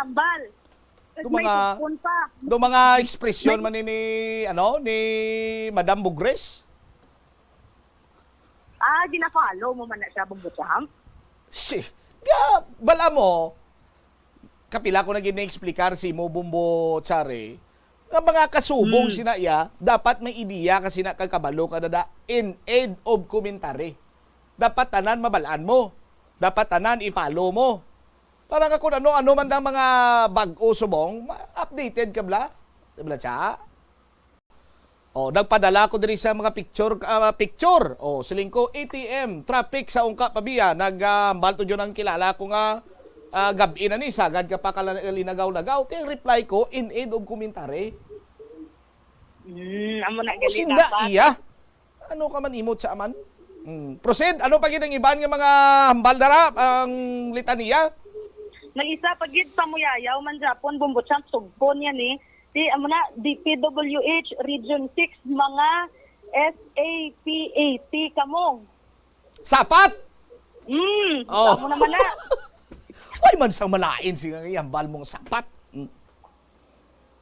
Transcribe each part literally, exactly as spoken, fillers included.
Ambal. Do mga, do mga ekspresyon man ni, ni, ano, ni Madam Bugres? Ah, gina-follow mo man na siya, Bumbo Champ? Si, ga, bala mo, kapila ko na gini-explicar si mo, Bumbo Chari, nga mga kasubong sina iya, dapat may ideya ka sina kag kabalo ka na da in aid of commentary. Dapat tanan mabalaan mo. Dapat tanan i-follow mo. Para nga kung ano-ano man ang mga bag-o subong, ma-, updated ka bala. Di bala siya? Oh, nagpadala ko diri sa mga picture, ah, picture. Oh, siling ko, A T M, traffic sa Ungka Pavia. Nag, ah, hambal to dyan ang kilala ko nga, ah, gab-i na ni, sagad ka pa kalinagaw-lagaw. Kaya reply ko, in aid of commentary. Mm, amo na. Ako gali sinda dapat iya. Ano ka man, imot sa aman? Mm. Proceed. Ano pa gid ang iban nga mga hambal dara, ang litaniya? Nang isa pa gid, pamuyayaw man gyapon, Bumbo Champ, sugpon yan eh. Si, amo na, D P W H Region six, mga S A P A T kamo. Sapat! Mm, oh. Amo naman na. Ay, man sang malain, sige nga, hambal mong sapat. Mm.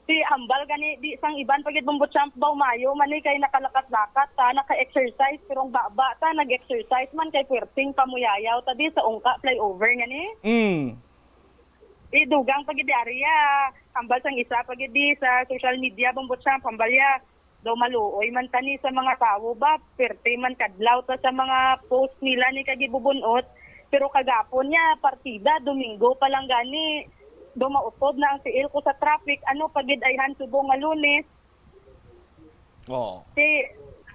Si hambal gani, di sang iban pa gid, Bumbo Champ, baw mayo man ni kay nakalakat-lakat ta, naka-exercise, pero ang baba ta, nag-exercise man kay puwerteng pamuyayaw ta di sa Ungka flyover nga ni. Mm. Di dugang pa gid di ari, ah. Hambal sang isa pa gid di sa social media, Bumbo Champ, hambal ya. Daw maluoy man ta ni sa mga tawo ba, perte man kadlaw ta sa mga post nila ni kagibubun-ot. Pero kagapon niya, partida, Domingo pa lang gani, daw mautod na ang tiil ko sa traffic. Ano pa gid ayhan subong nga Lunes? Oo. Si,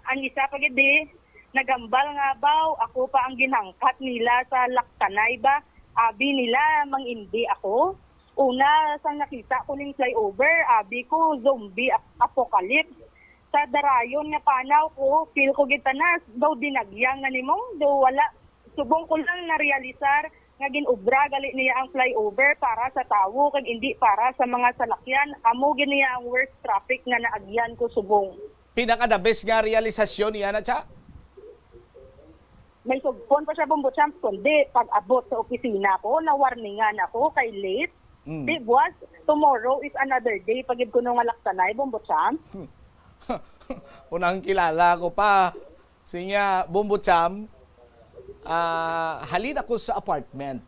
ang isa pa gid di, nagambal nga baw, ako pa ang ginhangkat nila sa Laktanay ba? Abi nila, mangindi ako. Una, sang nakita ko ning flyover, abi ko, zombie ap-, apocalypse. Sa darayon nga panaw ko, feel ko gid tanas, daw dinagyang na nimo, daw wala. Subong ko lang narealisar nga gin-obra gali niya ang flyover para sa tawo kag indi para sa mga salakyan. Amo gid niya ang worst traffic nga naagyan ko subong. Pinaka the best nga realisasyon niya na siya? May sugpon pa siya, Bumbo Champ, kundi pag-abot sa opisina ko, nawarningan ako kay late. Mm. Di, buwas, tomorrow is another day. Pagid kuno nga Laktanay, Bumbo Champ. Unang kilala ko pa. Sinya, Bumbo Champ, ah, halin ako sa apartment.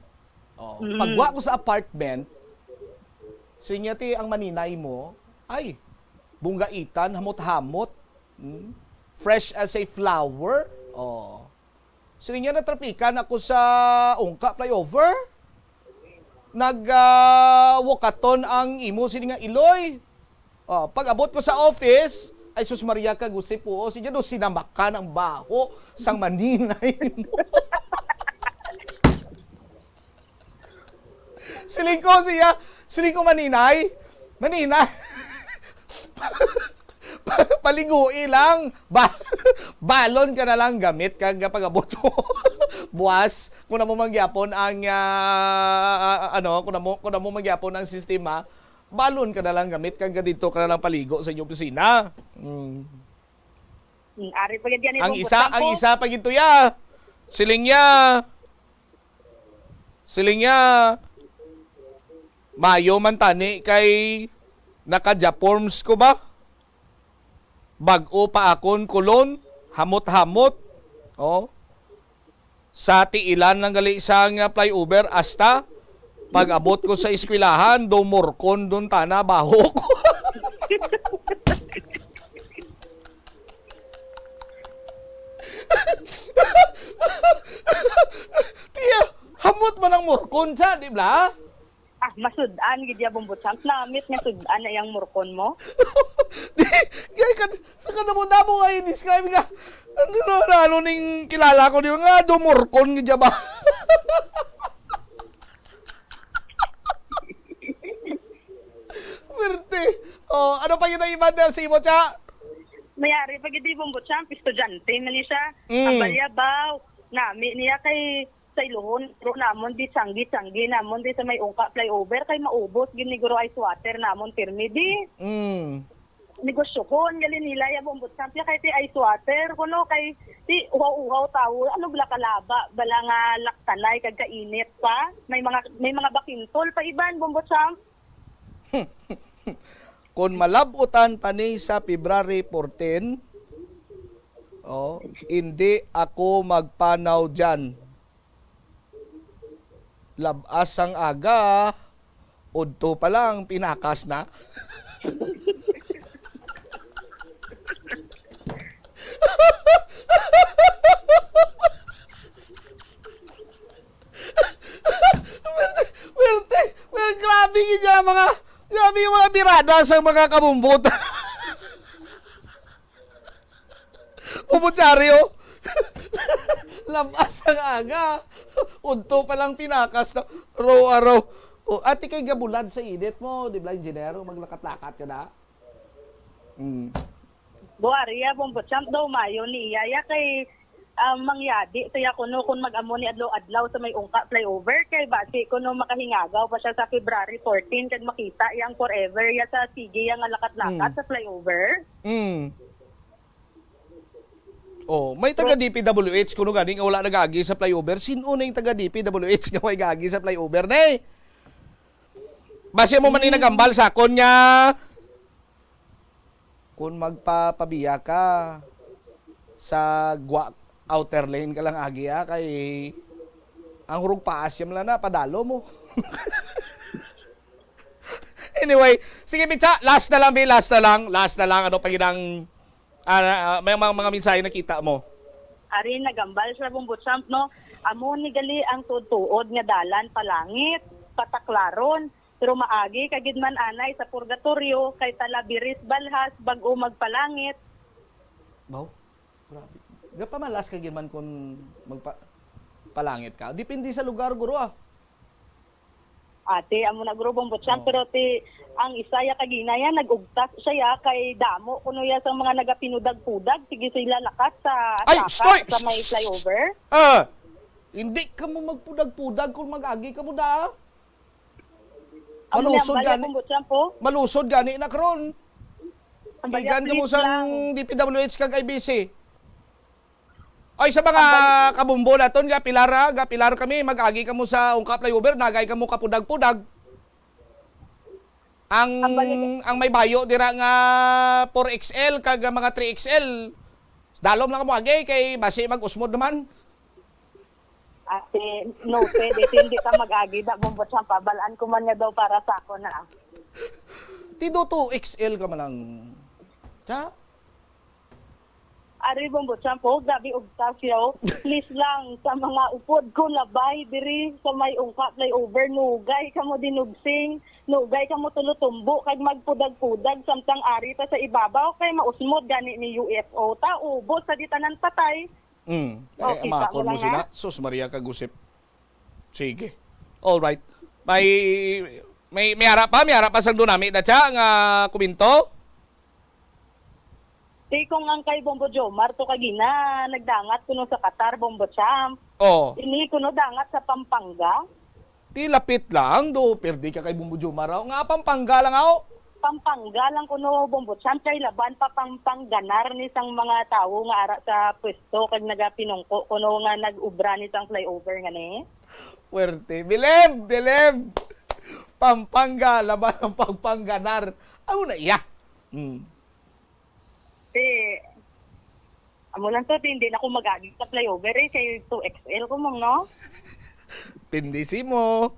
Oh, mm. Pagwa ko sa apartment, sinya ti ang maninay mo, ay, bunggaitan, hamot-hamot. Hmm? Fresh as a flower. Oh. Siling niya, natrapikan ako sa Ungka flyover. Nag, ah, wakaton ang imo sini nga iloy. Oh, pag-abot ko sa office, ay sus Maria kag Jose po, siya do sinamakan ang baho sang maninay mo. Siling ko siya, siling ko, "Maninay, maninay." Paligui lang. Ba-, balon ka na lang gamit kag pag-abot mo. Buwas, kung amo man gyapon ang, ah, ano, kung amo, kung amo man gyapon ang sistema, balon ka na lang gamit kag didto ka na lang paligo sa inyong opisina. Mm. Mm, ari pa gid yan, ang isa, ang isa pa gid to ya. Siling niya, Siling niya, "Mayo man tani kay naka-japorms ko ba? Bag-o pa akon kulon, hamot-hamot." Oh. Sa tiilan lang gali sa nga flyover, hasta pag-abot ko sa eskwelahan, do morkon dun tana, bahok. Tiya, hamot man ang morkon sa, di ba? Ah, masud-an gid ya, Bumbo Champ. Namit nga sud-an na yang morkon mo. Di, gay ka, sa kadamo-damo nga i-describe nga. Ano, ano, ano ning kilala ko, di ba? Nga, do morkon gid ya ba? Pwerte. Oh, ano pa yun ang iba dahil sa imo, Cha? Mayari pa gid, Bumbo Champ, estudyante man ni siya. Mm. Ang balya ba, nami niya kay sa iluhon, pero namon di sanggi-sanggi namon di sa may Ungka flyover kay maubos gid ni guro ice water namon pirmi di. Mm. Negosyohon gali nila ya, Bumbo Champ, ya kay ti ice water kuno kay ti uhaw-uhaw tawo, ano bala kalaba bala nga laktanay kag kainit pa. May mga, may mga bakintol pa iban, Bumbo Champ. Kung malabutan pa ni sa February fourteen, oh, hindi ako magpanaw dyan. Labas ang aga, udto pa lang, pinakas na. Pwerte, pwerte, pwerte, grabe gid ya, mga, grabe yung mga birada sa mga kabumbot. Puputsaryo. Labas ang aga. Udto pa lang pinakas na. Araw-araw. O, ati kay gabulad sa init mo, di ba, engineer? Maglakat-lakat ka na. Mm. Buwari ya, Bombo Champ, daw mayo ni iya ya kay, ah, mangyadi siya kuno kung mag-amo ni adlaw-adlaw sa may Ungka flyover kay basi kuno makahingagaw pa siya sa February fourteen kag makita yang forever ya sa sige ya nga lakat-lakat Mm. sa flyover. Mm. Oh, may taga Bro- D P W H kuno gani nga wala nag-agi sa flyover. Sino na yung taga D P W H nga may gagi sa flyover, ne? Basi mo man ni Hmm. nagambal sa akon nga kung magpapabiya ka sa gwa outer lane ka lang agi, ah, kay ang hurog paas yam lang na padalo mo. Anyway, sige, Pitsa, last na lang, Bi, last na lang, last na lang, ano pa ginang, ah, ah, may mga, mga mensahe nakita mo? Ari, nagambal sa Bombo Champ, no? Amo ni gali ang tuod-tuod nga dalan palangit, pataklaron, pero maagi ka gid man anay sa purgatoryo kay talabiris balhas bag-o magpalangit. Baw, grabe. Gapamalas ka gid man kung magpa-, palangit ka. Depende sa lugar, guro, ah. Ate, amo na, guro, Bombo Champ, Oo. Pero ti, ang isa ya kagina ya, nag-ugtas siya ya, kay damo kuno ya sang mga nagapinudag-pudag. Sige sila lakat sa Ay, saka, stoy! sa may flyover. Ah, hindi ka mo magpudag-pudag kung mag-agi ka mo da. Amo ni ang Malusod baya, gani. Bombo Champ, oh. Malusod gani na karon. Ang baya, Gikan ka mo please sang lang. D P W H kag I B C. Ay, sa mga Ang bali- kabumbo naton, ga pilar, ah, ga pilar kami, mag-agi kamo sa Ungka Flyover, nagay kamo kapudag-pudag. Ang, Ang bali- ang may bayo dira nga four X L kag mga three X L, dalom lang kamo agi kay basi mag-usmod naman. Ate, no, pwede, hindi ka mag-agi, da, Bombo Champ, ah. Balaan ko man nga daw para sa ako na. Tido two X L ka man lang. Cha? Ari, Bombo Champ, oh, grabe ugtas, yo. Please lang, sa mga upod ko labay diri sa may Ungka Flyover, nugay kamo dinugsing, nugay kamo tulutumbo, kag magpudag-pudag samtang ari ta sa ibabaw, kay mausmod gani ni U F O ta, ubos sa di tanan patay. Mm. Oh, Eh, kita mo amakon mo lang, sina. Ha? Sus, Maria Kagusip. Sige. All right. May, may, may ara pa, may ara pa sang dunami na siya nga komento? Di kung ang kay Bombo Jomar to kagina, nagdangat kuno sa Qatar, Bombo Champ. Oh. Ini kuno dangat sa Pampanga. Ti lapit lang, do, perdi ka kay Bombo Jomar, oh. Nga Pampanga lang, oh. Pampanga lang kuno, Bombo Champ, kay laban pa Pampangganar ni sang mga tawo nga ara sa pwesto kag nagapinungko kuno nga nag-ubra ni sang flyover nga ni. Puwerte. Bilib! Bilib! Pampanga, laban ang Pampangganar. Amo na iya. Hmm. Ti, amo lang to, ti, hindi na ko mag-agi sa flyover, eh, kay two X L ko, mong, no? Pindisi mo.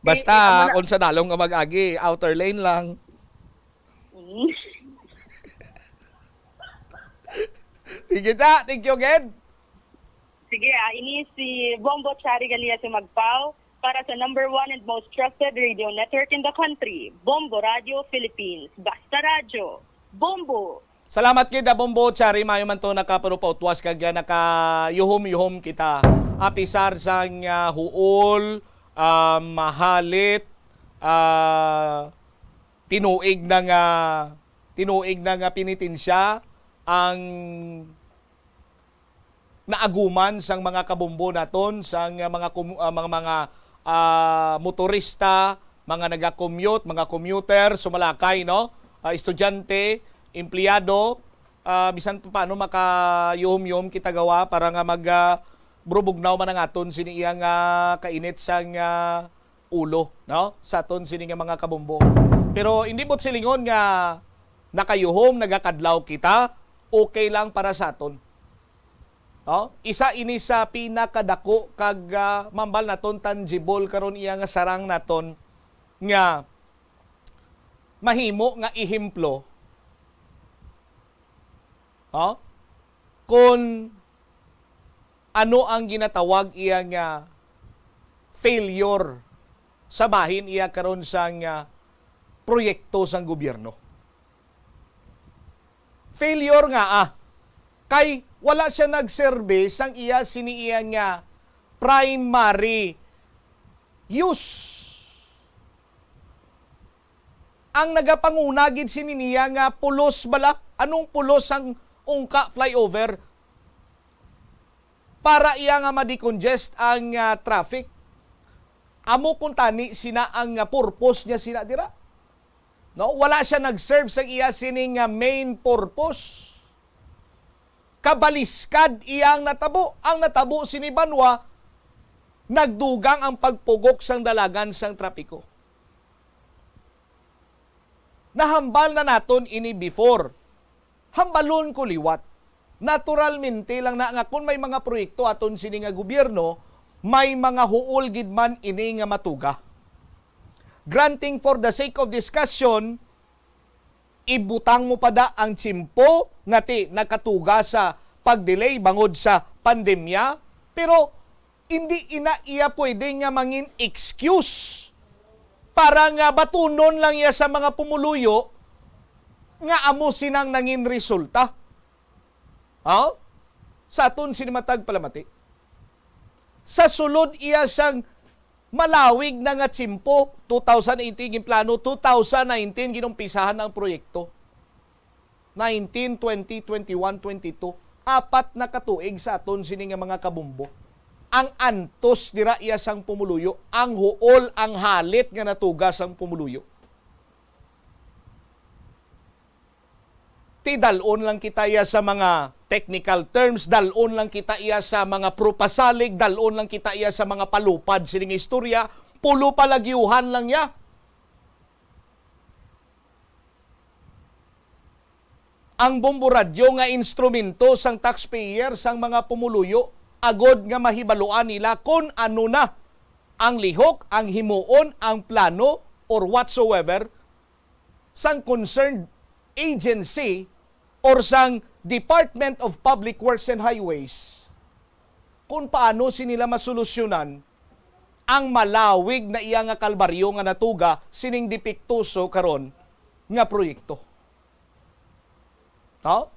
Ti, Basta, amo na. Kung sa dalom ka mag-agi, outer lane lang. Mm. Sige, ta. Thank you again. Sige, ah, ini si Bombo Chari Galia Sumagpao para sa number one and most trusted radio network in the country, Bombo Radio Philippines. Basta Radyo, Bombo! Salamat gid, ah, Bombo Chari. Maayo man to nakaparupautwas kag, ah, nakayuhom-yuhom kita. Apisar sang, ah, huol, ah, mahalit, ah, tinuig na nga, tinuig na nga penitensya ang naaguman sang mga kabombo naton, sang mga kum-, ah, mga, mga, ah, motorista, mga naga-commute, mga commuter, sumalakay, no? Ah, estudyante, empleyado, ah, bisan pa paano makayuhom-yuhom kita gawa para nga mag, ah, burubugnaw man ang aton sini iya nga kainit sang, ah, ulo, no? Sa aton sini nga mga kabombo. Pero hindi buot silingon nga nakayuhom, nagakadlaw kita, okay lang para sa aton. No? Isa ini sa pinakadako kag, ah, mambal naton tangible karon iya nga sarang naton nga mahimo nga ehemplo, ha? Kon ano ang ginatawag iya nga failure sa bahin iya karon sang, ah, proyekto sang gobyerno. Failure nga, ah, kay wala siya nagserbi sang iya sini iya nga primary use. Ang nagapanguna gid sini niya nga pulos bala. Anong pulos ang Ungka flyover? Para iya nga ma-decongest ang, ah, traffic. Amo kuntani sina ang, ah, purpose niya sina dira. No, wala siya nag-serve sa iya sini nga main purpose. Kabaliskad iya ang natabo. Ang natabo sini banwa, nagdugang ang pagpugok sang dalagan sang trapiko. Nahambal na naton ini before. Hambalon ko liwat. Naturalmente lang na nga kung may mga proyekto aton sini nga gobyerno, may mga huol gid man ini nga matuga. Granting for the sake of discussion, ibutang mo pa da ang tiyempo nga ti nakatuga sa pag-delay bangod sa pandemya, pero hindi ina iya pwede nga mangin excuse para nga batunon lang iya sa mga pumuluyo nga amo sinang nangin resulta. Ha? Sa aton sini matag palamati. Sa sulod iya sang malawig na nga tiyempo, two thousand eighteen ginplano, two thousand nineteen ginumpisahan ang proyekto. Nineteen, twenty, twenty-one, twenty-two. Apat na katuig sa aton sini nga mga kabombo. Ang antos dira iya sang pumuluyo, ang huol, ang halit nga natuga sang pumuluyo. Ti dal-on lang kita iya sa mga technical terms, dal-on lang kita iya sa mga propasalig, dal-on lang kita iya sa mga palupad sining istorya, pulo palagyuhan lang niya. Ang bombo radyo nga instrumento sang taxpayer, sang mga pumuluyo, agod nga mahibaluan nila kon ano na ang lihok, ang himuon, ang plano, or whatsoever, sang concerned agency or sang Department of Public Works and Highways kung paano sini nila masolusyonan ang malawig na iya nga kalbaryo nga natuga sining depektoso karon nga proyekto. No?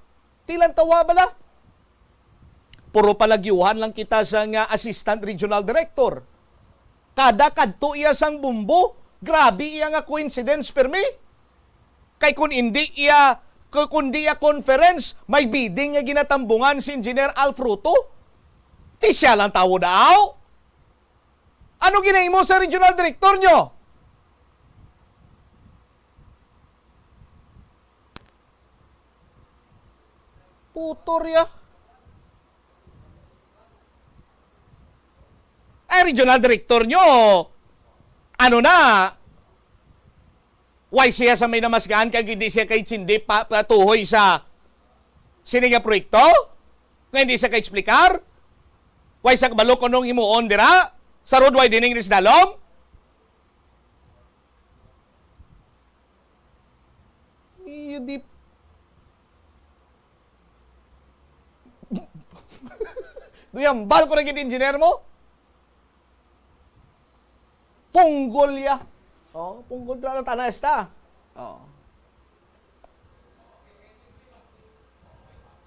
Tilantawa bala? Puro palagyuhan lang kita sa nga assistant regional director. Kada kadto iya sang bombo, grabe iya nga coincidence, pirmi. Kay kun indi iya, ku-, kun di iya conference, may bidding nga ginatambungan si Engineer Al Fruto. Ti siya lang tawo daaw. Ano ginahimo sa regional director nyo? Putor ya. Ay, regional director nyo. Ano na? Why siya sa may namasgaan kag hindi siya kay Chindi pa, patuhoy sa sini nga proyekto? Nga hindi siya ka-explicar? Why siya kabalo kung anong himuon dira? Sa roadway dining Rizal Dalom? Iyo di. Duyambal ko na gid engineer mo. Punggol ya. Oh, punggol dira lang tana esta. Oh.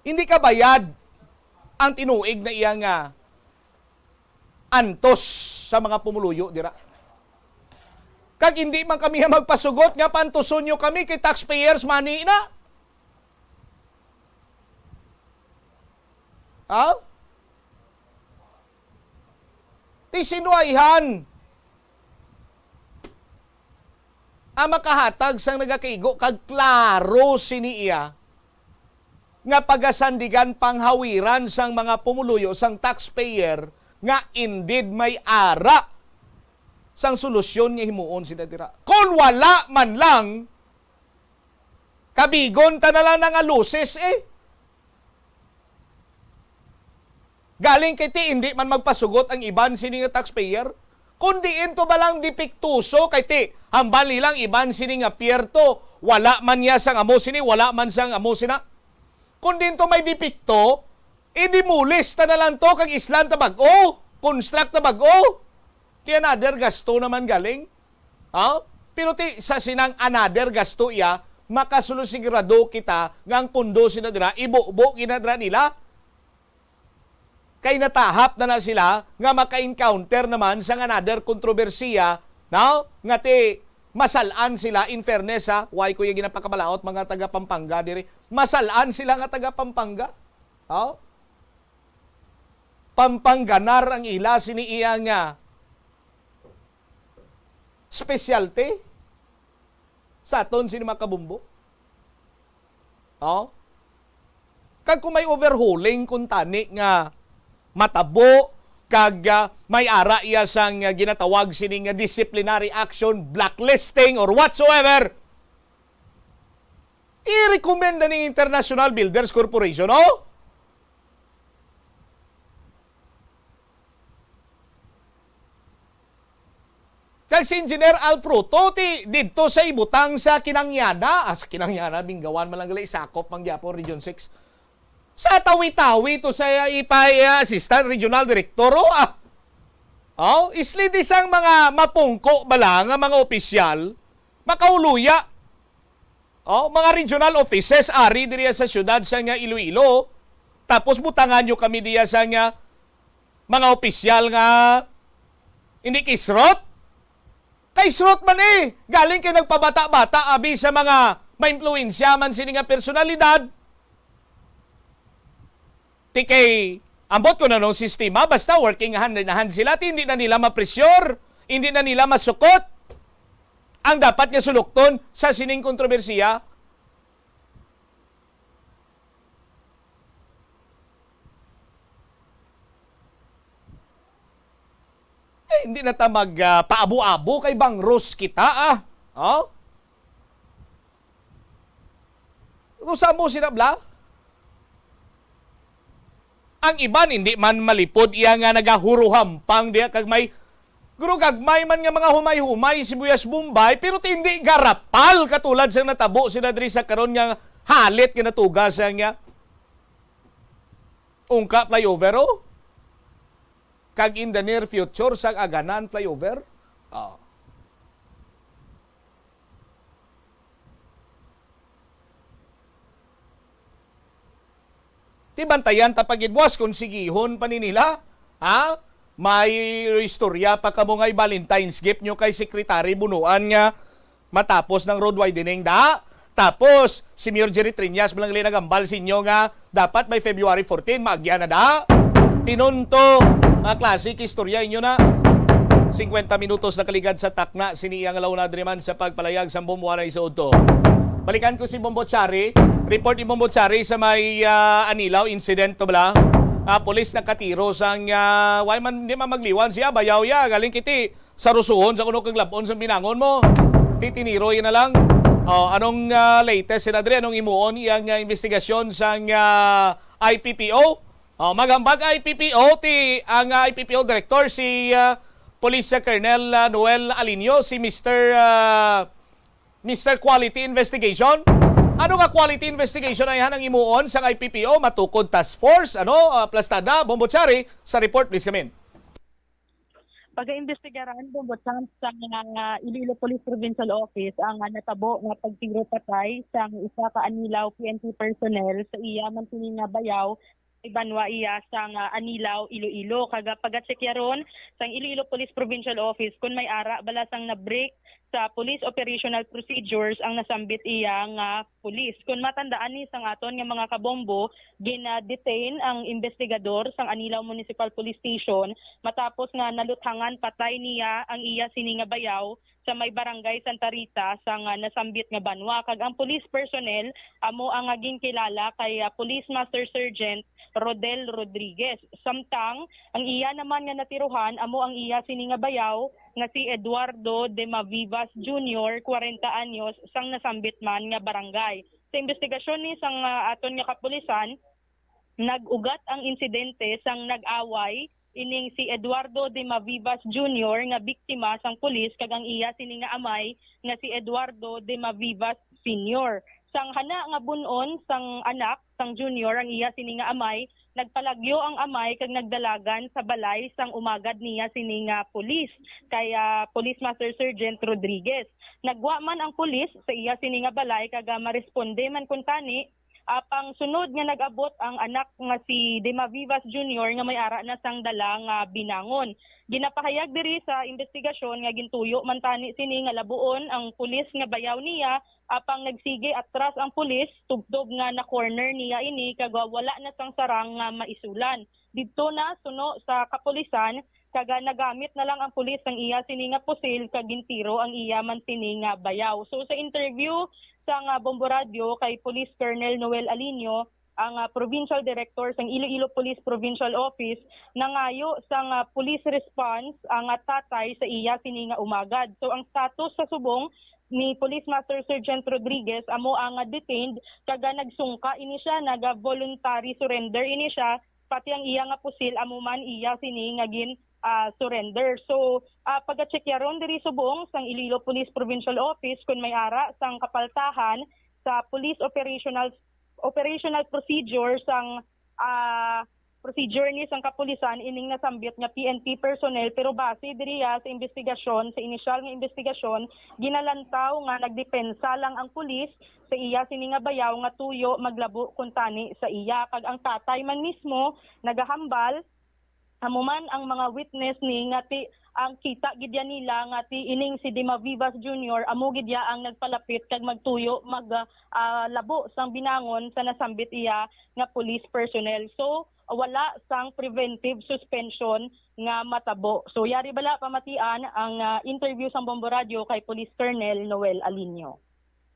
Hindi ka bayad ang tinuig na iya nga antos sa mga pumuluyo dira. Kag hindi man kami magpasugot nga pantuson nyo kami kay taxpayers money na. Ha? Ti sinuayhan ang makahatag sang nagakaigo kag klaro sini iya nga pagasandigan panghawiran sang mga pumuluyo sang taxpayer nga indeed may ara sang solusyon nga himuon sila dira. Kon wala man lang, kabigon ta na lang nga luces, eh. Galing kay ti, hindi man magpasugot ang iban sini nga taxpayer. Kung diin to ba lang depektoso, kay ti, hambal nilang iban sini nga pier to, wala man niya sang amo sini, wala man sang amo sina. Kung diin to may depekto, i-demolish ta na lang to, kag islan ta bag-o, construct ta bag-o. Ti another gasto naman galing. Ha? Pero ti sa sinang another gasto iya, makasulusigurado kita nga ang pundo sina dira, ibubo ginadra nila. Kay natahap na na sila nga maka-encounter naman sang another kontrobersiya, no? Nga ti masal-an sila, in fairness, ha, why ko yung ginapakabalaot mga taga Pampanga diri. Masal-an sila nga taga Pampanga. Oh? Pampangganar ang ila sini iya nga specialty sa aton sini mga kabumbo. Oh? Kag kung may overhauling kung tani nga matabo, kag, ah, may ara iya sang, ah, ginatawag sini nga disciplinary action, blacklisting, or whatsoever, i-recommend na ni International Builders Corporation, oh? Kag si Engineer Al Fruto, ti, didto sa ibutang sa Kinangyana, ah, sa Kinangyana, Binggawan, man lang gali, sakop man gyapon Region six. Sa Tawi-Tawi to sa ipay, ah, Assistant Regional Director, oh, ah. Oh, isli di sang mga mapungko bala nga mga opisyal, makauluya. Oh, mga regional offices, ari diri sa siyudad sa nga Iloilo. Tapos butangan nyo kami diya sa nga mga opisyal nga hindi kisrot. Kay srot man, eh. Galing kay nagpabata-bata, abi, sa mga maimpluwensya man sini nga personalidad. Ti kay ambot ko na nung sistema, basta working hand in hand sila, ti hindi na nila mapresyur, hindi na nila masukot ang dapat nga sulukton sa sining kontrobersiya. Eh, hindi na ta mag, ah, paabo-abo kay bangros kita, ah. Oh? Kung sa mo sila, bla? Ang iban, hindi man malipod iya nga nagahuruhampang diya kag may, guro, gagmay man nga mga humay-humay, sibuyas Bombay, pero ti hindi garapal katulad sa natabo sila diri sa karon nga halit nga natuga sa nga ungka flyover, oh. Kag in the near future, sa Aganan flyover. Oh. Ti bantayan ta pa gid, boss, kung sigihon pa ni nila, ha? May istorya pa kamo nga i-Valentine's gift nyo kay Secretary Bunuan nga matapos ng road widening, da? Tapos, si Mayor Jerry Triñas, malang gali nagambal sa inyo nga dapat by February fourteen, maagya na, da? Tinunto, mga klase, istorya inyo na. Singkwenta minutos nakaligad sa takna, sini iya nga launa diri man sa pagpalayag sa Bombo Anay sa udto. Balikan ko si Bombo Chari. Report ni Bombo Chari sa may, ah, Anilao incident to bala. Ah, pulis nakatiro sang, ah, why man, di man magliwan siya, bayaw ya, galing kiti sa rusuhon sa kuno kag labon sa binangon mo. Titiniroy na lang. Oh, anong, ah, latest sila diri? Anong imuon iyang, ah, investigasyon sang, ah, I P P O? Oh, magambag I P P O ti ang, ah, I P P O director si, ah, Police Colonel, ah, Noel Alinio, si Mister, ah, Mister Quality Investigation. Ano nga quality investigation ay hanang imuon sang I P P O, matukod task force, ano, ah, plastada, Bombo Chari, sa report, please, kamin. Pagaimbestigaran, Bombo Chari, sa, ah, Iloilo Police Provincial Office ang, ah, natabo nga pagtiro patay sang isa ka Anilao P N P personnel sa iya man sini nga bayaw, may banwa iya sang, ah, Anilao, Iloilo. Kag, ah, pagatsek ya ron sang Iloilo Police Provincial Office kung may ara bala sang na-break sa police operational procedures ang nasambit iya nga pulis. Kung matandaan ni sang aton nga mga kabombo, gina-detain ang investigador sang Anilao Municipal Police Station matapos nga naluthangan patay niya ang iya sini nga bayaw sa may barangay Santa Rita sang, ah, nasambit nga banwa. Kag ang police personnel amo ang, ah, ginkilala kay, ah, Police Master Sergeant Rodel Rodriguez. Samtang ang iya naman nga natiruhan amo ang iya sini nga bayaw nga si Eduardo de Mavivas Junior, kwarenta anyos, sang nasambit man nga barangay. Sa imbestigasyon ni sang, ah, aton nga kapulisan, nag-ugat ang insidente sang nag-away ining si Eduardo de Mavivas Junior nga biktima sang pulis kag ang iya sini nga amay nga si Eduardo de Mavivas Senior. Sang hana nga bun-on sang anak sang Junior ang iya sini nga amay, nagpalagyo ang amay kag nagdalagan sa balay sang umagad niya sini nga pulis kay, ah, Police Master Sergeant Rodriguez. Nagwa man ang pulis sa iya sini nga balay kag, ah, maresponde man kuntani, apang sunod nga nag-abot ang anak nga si Dema Vivas Junior nga may ara na sang dala nga binangon. Ginapahayag diri sa imbestigasyon nga gintuyo man tani sini nga labuon ang pulis nga bayaw niya, apang nagsige atras ang pulis tubtob nga na-corner niya ini kag wala na sang sarang nga maisulan. Didto na suno sa kapulisan kag nagamit na lang ang pulis ang iya sini nga pusil kag gintiro ang iya man sini nga bayaw. So sa interview sa nga Bombo Radio kay Police Colonel Noel Alinio, ang, ah, Provincial Director sang Iloilo Police Provincial Office, nangayo sang, ah, police response ang, ah, tatay sa iya sini nga umagad. So ang status sa subong ni Police Master Sergeant Rodriguez amo ang, ah, detained kag, ah, nagsungka ini siya, naga-voluntary surrender ini siya, pati ang iya nga pusil amo man iya sini nga gin, ah, surrender. So, ah, pagacheckyaron diri subong sang Iloilo Police Provincial Office kung may ara sang kapaltahan sa police operational operational procedure sang, ah, procedure ni sang kapulisan ining nasambit nga P N P personnel, pero base diriya sa investigasyon, sa inisyal nga investigasyon, ginalantaw nga nagdepensa lang ang pulis sa iya sini nga bayaw nga tuyo maglabo kuntani sa iya, kag ang tatay man mismo nagahambal. Amo man ang mga witness ni nga ti ang kita gid ya nila nga ti ining si Dima Vivas Junior amo gid ya ang nagpalapit kag magtuyo mag, ah, labo sang binangon sa nasambit iya nga police personnel. So wala sang preventive suspension nga matabo. So yari bala pamatian ang, ah, interview sang Bombo Radio kay Police Colonel Noel Alinio.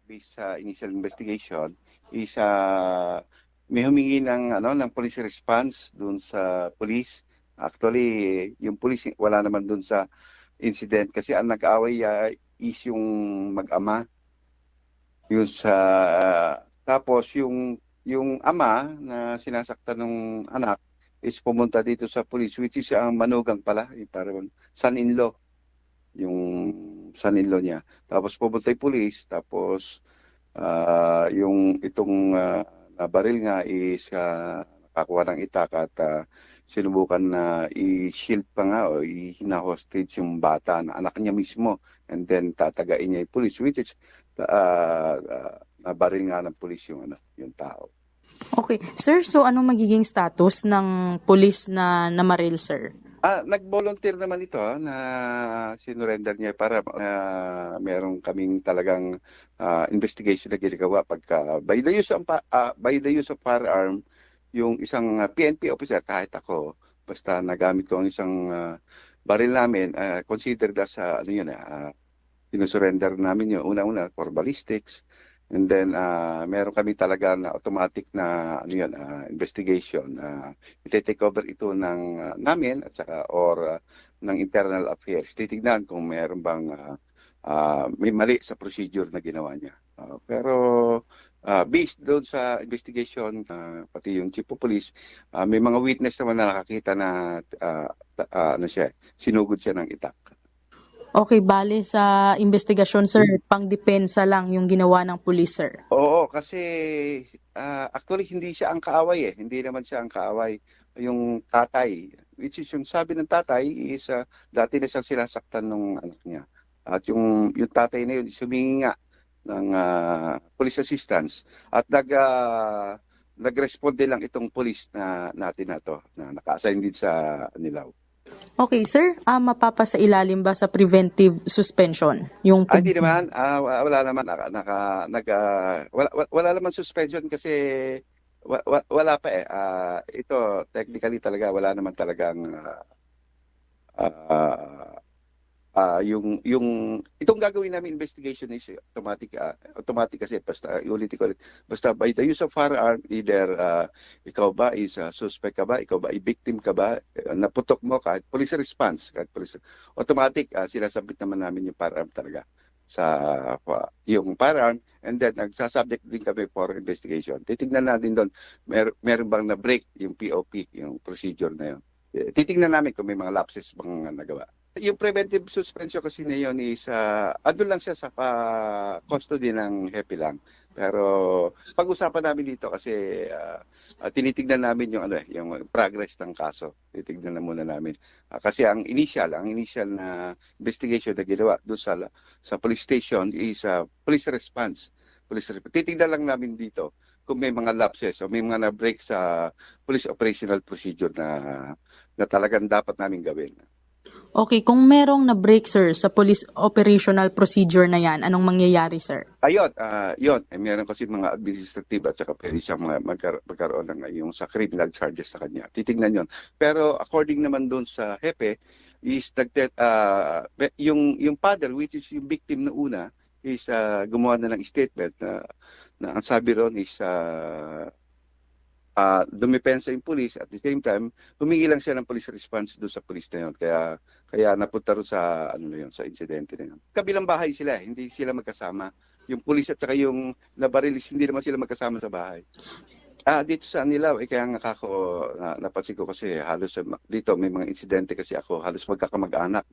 Based sa initial investigation is, ah, may humingi ng ano ng police response doon sa police. Actually, yung police wala naman doon sa incident kasi ang nag-away ah, is yung mag-ama. Yung sa tapos yung yung ama na sinasaktan ng anak is pumunta dito sa police, which is ang manugang pala, yung parang son-in-law yung son-in-law niya. Tapos pumunta yung police, tapos ah, yung itong ah, nabaril nga is ah, nakakuha ng itak at ah, sinubukan na i-shield pa nga o i-hostage yung bata na anak niya mismo. And then tatagain niya yung police, which is ah, ah, nabaril nga ng police yung ano, yung tao. Okay. Sir, so ano magiging status ng pulis na namaril, sir? Ah, nag-volunteer naman ito ah, na sinurrender niya para ah, meron kaming talagang ah, investigation na ginagawa pagka by the use of pa- ah, by the use of firearm yung isang ah, P N P officer kahit ako basta nagamit ko ang isang ah, baril namin ah, considered as ah, ano yun ah, sinusurrender namin yun. Una-una, for ballistics. And then, ah, meron kami talaga na automatic na ano yun, ah, investigation. Ah, ite-take over ito ng ah, namin at saka or ah, ng internal affairs. Titignan kung meron bang ah, ah, may mali sa procedure na ginawa niya. Ah, pero ah, based doon sa investigation, ah, pati yung chief of police, ah, may mga witness naman na nakakita na ah, ta- ah, ano siya, sinugod siya ng itak. Okay, bale sa investigasyon, sir, pangdepensa lang yung ginawa ng pulis, sir. Oo, kasi ah, actually hindi siya ang kaaway eh. Hindi naman siya ang kaaway. Yung tatay, which is yung sabi ng tatay is ah, dati na siyang sinasaktan ng anak niya. At yung yung tatay na yun is humingi nga ng ah, police assistance at nag ah, nag-responde lang itong police na natin na to na naka-assign din sa Anilao. Okay, sir, ah, mapapasailalim ba sa preventive suspension yung Ah, hindi naman. Ah, wa- wala naman naka, naka nag ah, wala, wala, wala naman suspension kasi wa- wa- wala pa eh. Ah, ito technically talaga wala naman talagang ah, ah, Ah, yung, yung, itong gagawin namin investigation is automatic, ah, automatic kasi basta, ulit ko ulit, basta by the use of firearm, either, ah, ikaw ba is, ah, suspect ka ba, ikaw ba ay victim ka ba, eh, naputok mo, kahit police response, kahit police, automatic, ah, sinasabit naman namin yung firearm talaga sa, pa-, yung firearm, and then nagsasubject din kami for investigation. Titignan natin doon, mer-, meron bang na-break yung P O P, yung procedure na yun. Eh, titignan namin kung may mga lapses bang nagawa. Yung preventive suspension kasi na yun is, ah, andun lang siya sa pa-, custody ng hepe lang. Pero pag-usapan namin dito kasi, ah, ah, tinitignan namin yung, ano, eh, yung progress ng kaso. Titignan na muna namin. Ah, kasi ang initial, ang initial na investigation na ginawa doon sa, sa police station is, ah, police response. Police resp-, titignan lang namin dito kung may mga lapses o may mga na-break sa police operational procedure na, na talagang dapat namin gawin. Okay, kung merong na-break, sir, sa police operational procedure na yan, anong mangyayari, sir? Ayun, ah, yun. Eh, meron kasi mga administrative at saka pwede siyang mga magkar-, magkaroon ng yung sa criminal charges sa kanya. Titignan yun. Pero according naman doon sa hepe, is nagte-, ah, pe-, yung, yung father, which is yung victim na una, is, ah, gumawa na ng statement na, na ang sabi ron is, ah, ah, dumepensa yung pulis, at the same time, humingi lang siya ng police response doon sa pulis na yun. Kaya, kaya napunta ron sa, ano na yun, sa insidente na yun. Kabilang bahay sila, eh, hindi sila magkasama. Yung pulis at saka yung nabaril is hindi naman sila magkasama sa bahay. Ah, dito sa Anilao, eh, kaya nga kako, na, napansin ko kasi halos sa ma-, dito may mga insidente kasi ako, halos magkakamag-anak.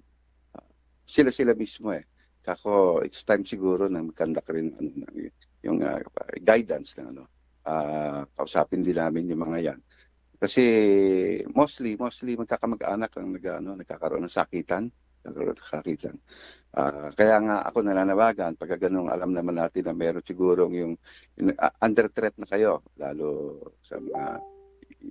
Sila-sila mismo, eh. Kako, it's time siguro na mag-conduct rin, ano, ng, yung, ah, guidance ng, ano, ah, kausapin din namin yung mga yan. Kasi mostly, mostly magkakamag-anak ang nag-, ano, nagkakaroon ng sakitan, nagkakaroon ng sakitan. Ah, kaya nga ako nananawagan, pagka ganun, alam naman natin na meron sigurong yung, yung, ah, under threat na kayo, lalo sa mga,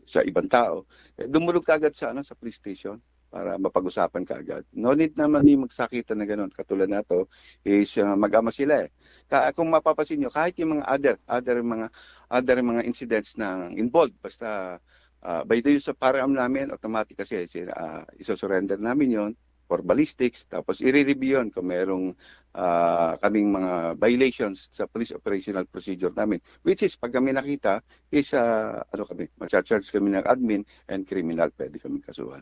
sa ibang tao, eh, dumulog ka agad sa, ano, sa police station para mapag-usapan ka agad. No need naman ni magsakitan na ganun. Katulad nato is, ah, mag-ama sila, eh. Ka-, kung mapapansin nyo, kahit yung mga other, other mga, other mga incidents na involved, basta, ah, by the use of firearm namin, automatic kasi, si-, ah, isosurrender namin yon for ballistics, tapos i-review yun kung merong, ah, kaming mga violations sa police operational procedure namin. Which is, pag kami nakita, is, ah, ano kami, mag-charge kami ng admin and criminal, pwede kami kasuhan.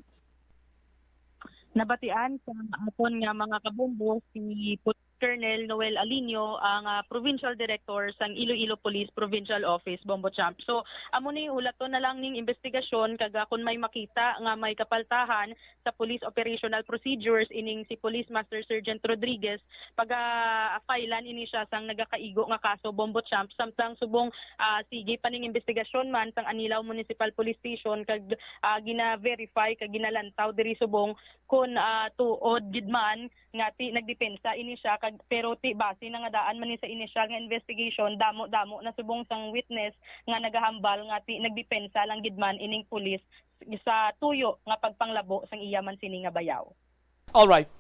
Nabatian sa aton nga mga kabombo si Colonel Noel Alinio, ang, ah, provincial director sang Iloilo Police Provincial Office, Bombo Champ. So, amo ni, hulaton na lang ning investigasyon, kag, ah, kung may makita nga may kapaltahan sa police operational procedures, ining si Police Master Sergeant Rodriguez, paga-filean ini siya sang nagakaigo nga kaso, Bombo Champ, samtang subong, ah, sige pa ning investigasyon man sang Anilao Municipal Police Station, kag, ah, gina-verify kag ginalantaw diri subong kon, ah, tuod gid man nga ti nagdepensa ini siya, kag, pero ti base na nga daan man ni sa inisyal nga investigation, damo-damo na subong sang witness nga nagahambal nga ti nagdepensa lang gid man ining pulis sa tuyo nga pagpanglabo sang iya man sini nga bayaw. Alright.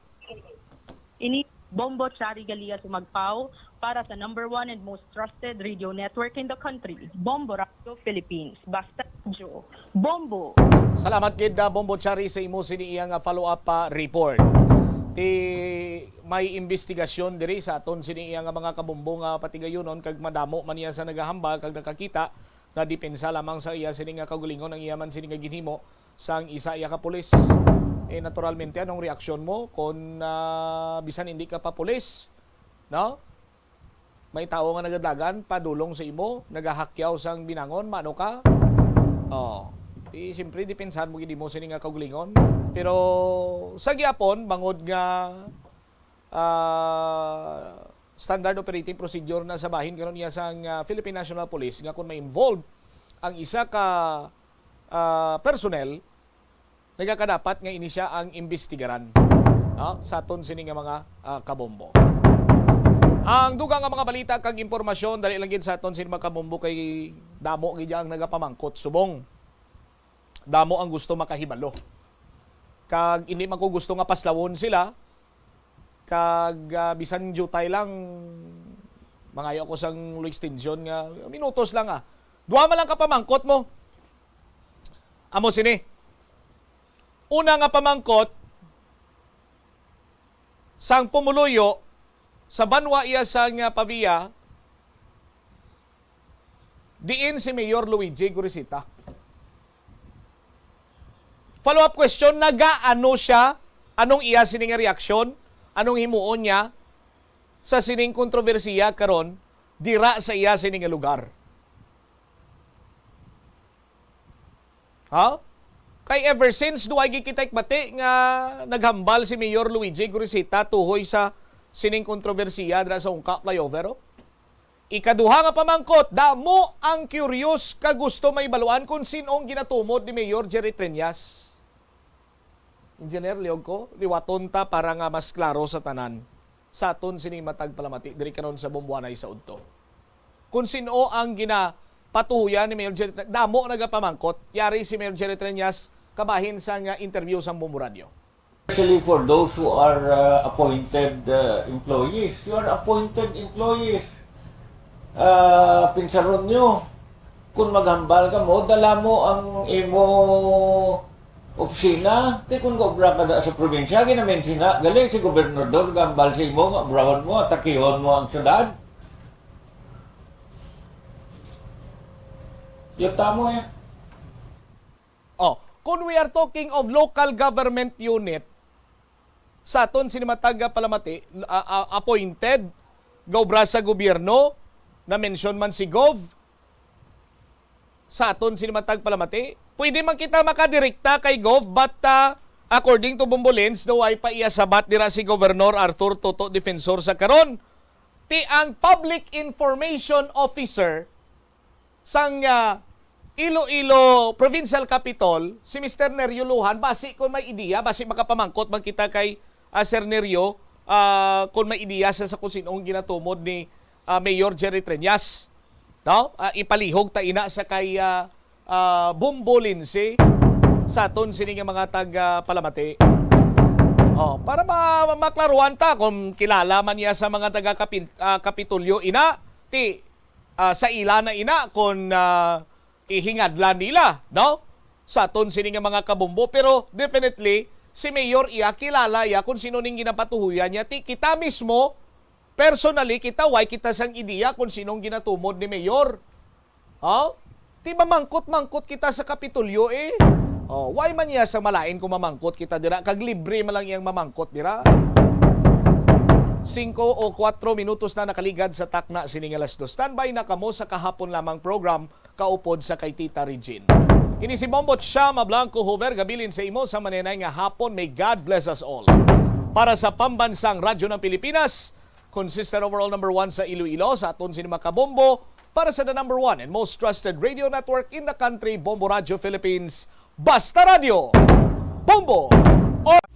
Ini Bombo Chari Galia Sumagpao para sa number one and most trusted radio network in the country, Bombo Radyo Philippines. Basta Radyo, Bombo! Salamat gid, ah, Bombo Chari, sa imo sini iya nga follow-up pa report. Ti may investigasyon diri sa aton sini iya nga mga kabombo nga patigayunon, kag madamo man niya sa nagahambal kag nakakita nga depensa lamang sa iya sini nga kaugalingon ang iya man sini nga ginhimo sang isa iya ka pulis. Eh, naturalmente, anong reaksyon mo kung, ah, bisan hindi ka pa pulis, no? May tawo nga nagadagan padulong sa imo, nagahakyaw sang binangon, mano ka? Oh, di, siyempre, depensahan mo gid imo sini nga kaugalingon. Pero sa gihapon, bangod nga, ah, standard operating procedure na sa bahin karon niya sang, ah, Philippine National Police, nga kung may involved ang isa ka, ah, personnel, nagakadapat nga ini siya ang imbestigaran, no, sa aton sini nga mga, ah, kabombo. Ang dugang nga mga balita kag impormasyon, dali lang gid sa aton sini mga kabombo, kay damo gid ang nagapamangkot subong. Damo ang gusto makahibalo. Kag hindi man ko gusto nga paslawon sila, kag, ah, bisan diutay lang, mangayo ako sang extension nga minutos lang, ah. Duha man lang ka pamangkot mo. Amo sini. Una nga pamangkot, Sang pumuluyo sa banwa iya sang, ah, Pavia, diin si Mayor Luigi Gorisita. Follow-up question, nagaano siya? Anong iya sini nga reaksyon? Anong himuon niya sa sining kontrobersiya karon dira sa iya sini nga lugar? Ha? Kay ever since, duway gid kita ikbati nga naghambal si Mayor Luigi Gorisita tuhoy sa sining kontrobersiya dira sa Ungka Flyover, oh. Ikaduha nga pamangkot, damo ang curious ka gusto may baluan kung sin-o ang ginatumod ni Mayor Jerry Treñas. Engineer, liog ko, liwaton ta para nga mas klaro sa tanan, sa aton sining matag palamati diri karon sa Bumbuanay sa udto. Kung sin-o ang ginapatuhoyan ni Mayor Jerry Tre-, damo nagapamangkot. Yari si Mayor Jerry Treñas kabahin sang, ah, interview sang Bombo Radio. Especially for those who are, uh, appointed, uh, employees. You are appointed employees. Ah, pinsaron nyo, kung maghambal ka mo, dala mo ang imo opisina. Ti kung obra ka da sa probinsya, ginamentina gali si gobernador, gambal sa imo, nga obrahon mo, atakihon mo ang syudad. Yuta mo, eh. Oh, kung we are talking of local government unit, sa aton sini matag palamati, a-, a-, appointed, gaobra sa gobyerno, na-mention man si Gov, sa aton sini matag palamati, pwede man kita makadirekta kay Gov, but, ah, according to Bombo Lens, daw ay pa iya sabat dira si Governor Arthur Toto Defensor sa karon. Ti ang Public Information Officer sang, ah, Iloilo Provincial Capitol, si Mister Nerio Lujan, basi kung may ideya, basi makapamangkot man kita kay, ah, Sir Nerio, ah, kung may ideya sa, sa kung sin-ong ginatumod ni, ah, Mayor Jerry Treñas. No? Ah, ipalihog ta ina sa kay, ah, ah, Bombo Lindsay sa aton sini nga mga taga palamati. Oh, para ma-, maklaruhan ta kung kilala man niya sa mga taga Kapil-, ah, Kapitolyo ina, ti, ah, sa ila na ina kung, ah, ihingadlan nila, no? Sa aton sini nga mga kabombo, pero definitely si Mayor iya kilala iya kung sino ning ginapatuhoyan niya. Ti kita mismo, personally, kita, way kita sang ideya kung sinong ginatumod ni Mayor. Ha? Ti mamangkot-mangkot kita sa Kapitolyo, eh. Oh, way man niya sa malain kung mamangkot kita dira, kag libre man lang iyang mamangkot dira. Singko o kuwatro minutos na nakaligad sa takna sini nga alas dos. Standby na kamo sa kahapon lamang program, kaupod sa kay Tita Regine. Ini si Bombot Shama Blanco Hover, gabilin sa imo sa maninay nga hapon. May God bless us all. Para sa Pambansang Radyo ng Pilipinas, consistent overall number one sa Iloilo, sa aton sini mga kabombo, para sa the number one and most trusted radio network in the country, Bombo Radyo Philippines, Basta Radyo, Bombo!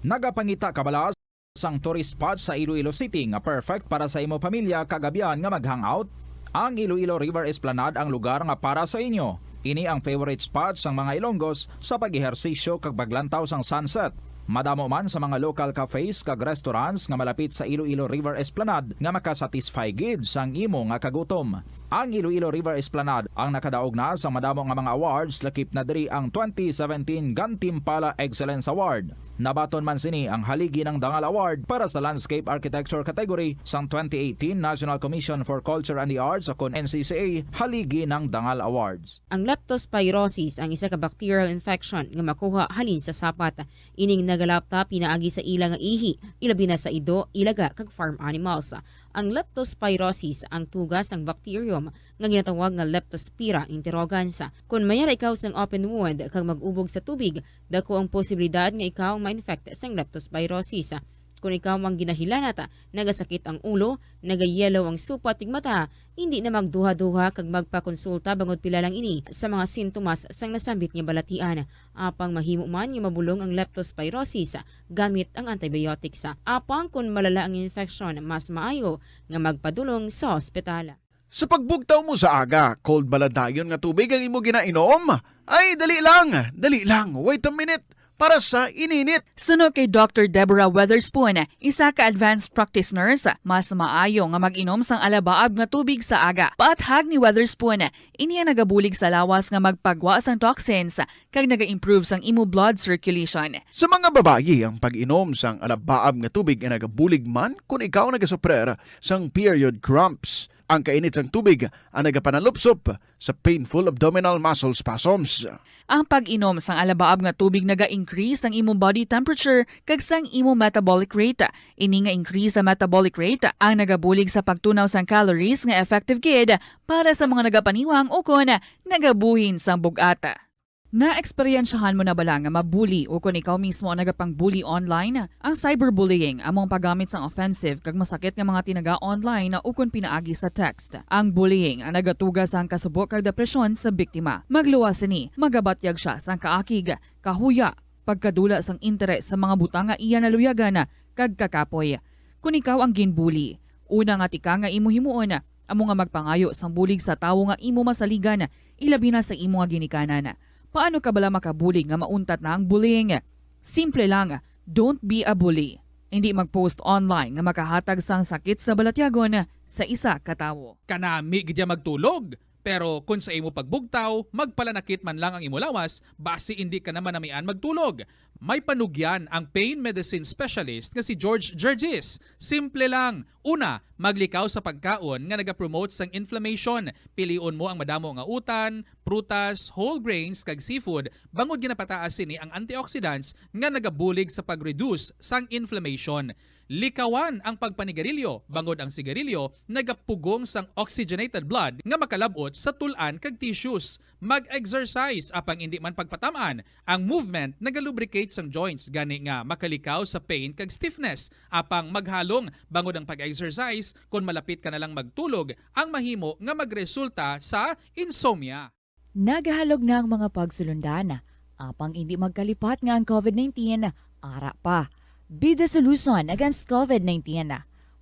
Nagapangita ka bala sang tourist spot sa Iloilo City nga perfect para sa imo pamilya kag abyan nga mag-hangout? Ang Iloilo River Esplanade ang lugar nga para sa inyo. Ini ang favorite spot sang mga Ilonggos sa pag-ehersisyo kag paglantaw sang sunset. Madamo man sa mga local cafes kag restaurants nga malapit sa Iloilo River Esplanade nga makasatisfy gid sang imo nga kagutom. Ang Iloilo River Esplanade ang nakadaog na sa madamo nga mga awards, lakip na diri ang twenty seventeen Gantimpala Excellence Award. Nabaton man sini ang Haligi ng Dangal Award para sa Landscape Architecture category sang twenty eighteen National Commission for Culture and the Arts, o kon N C C A, Haligi ng Dangal Awards. Ang leptospirosis ang isa ka bacterial infection nga makuha halin sa sapat. Ining nagalapta pinaagi sa ila nga ihi, ilabi na sa ido, ilaga, kag farm animals. Ang leptospirosis ang tuga sang bacterium nga ginatawag nga Leptospira interrogans. Kon may ara ikaw sang open wound kag mag-ubog sa tubig, dako ang posibilidad nga ikaw ma-infect sang leptospirosis. Kon ikaw ang ginahilanat, nagasakit ang ulo, nagayellow ang supat kag mata, hindi na magduha-duha kag magpakonsulta bangod pila lang ini sa mga sintomas sang nasambit nga balatian. Apang mahimo man nga mabulong ang leptospirosis gamit ang antibiotics. Apang kon malala ang infeksyon, mas maayo nga magpadulong sa ospital. Sa pagbugtaw mo sa aga, cold bala dayon nga tubig ang imo ginainom? Ay, dali lang, dali lang, wait a minute. para sa ininit. Suno kay Doctor Deborah Weatherspoon, isa ka advanced practice nurse, mas maayo nga mag-inom sang alabaab nga tubig sa aga. Paathag ni Weatherspoon, ini ang nagabulig sa lawas nga magpagwa sang toxins kag naga-improve sang imo blood circulation. Sa mga babayi, ang pag-inom sang alabaab nga tubig ay nagabulig man kon ikaw nagasuprer sang period cramps. Ang kainit sang tubig ang nagapanalupsop sa painful abdominal muscle spasms. Ang pag-inom sang alabaab nga tubig naga-increase sang imo body temperature kag sang imo metabolic rate. Ini nga increase sa metabolic rate ang nagabulig sa pagtunaw sang calories nga effective gid para sa mga nagapaniwang ukon nagabuhin sang bug-at. Naeksperyensyahan mo na bala nga mabuli ukon ikaw mismo ang nagapang-bully online? Ang cyberbullying amo ang paggamit sang offensive kag masakit nga mga tinaga online ukon pinaagi sa text. Ang bullying ang nagatuga sang kasubo kag depresyon sa biktima. Magluwas sini, magabatyag sia sang kaakig, kahuya, pagkadula sang interes sa mga butang nga iya naluyagan, kag kakapoy. Kon ikaw ang ginbuli, una nga tika nga imo himuon amo nga magpangayo sang bulig sa tawo nga imo masaligan, ilabi na sa imo nga ginikanan. Paano ka bala makabulig nga mauntat na ang bullying? Simple lang, don't be a bully. Hindi mag-post online nga makahatag sang sakit sa balatyagon sa isa ka tawo. Kanami gid ya magtulog, pero kon sa imo pagbugtaw, magpalanakit man lang ang imo lawas, basi indi ka na manamian magtulog. May panugyan ang pain medicine specialist nga si George Gergis. Simple lang. Una, maglikaw sa pagkaon nga nagapromote sang inflammation. Pilion mo ang madamo nga utan, prutas, whole grains, kag seafood, bangod ginapataas sini ang antioxidants nga nagabulig sa pag-reduce sang inflammation. Likawan ang pagpanigarilyo, bangod ang sigarilyo nagapugong sang oxygenated blood nga makalab-ot sa tul-an kag tissues. Mag-exercise, apang indi man pagpatam-an, ang movement nagalubricate sang joints, gani nga makalikaw sa pain kag stiffness. Apang maghalong, bangod ang pag-exercise, kon malapit ka na lang magtulog, ang mahimo nga magresulta sa insomnia. Nagahalog na ang mga pagsulundan, apang indi magkalipat nga ang covid nineteen ara pa. Be the solution against covid nineteen.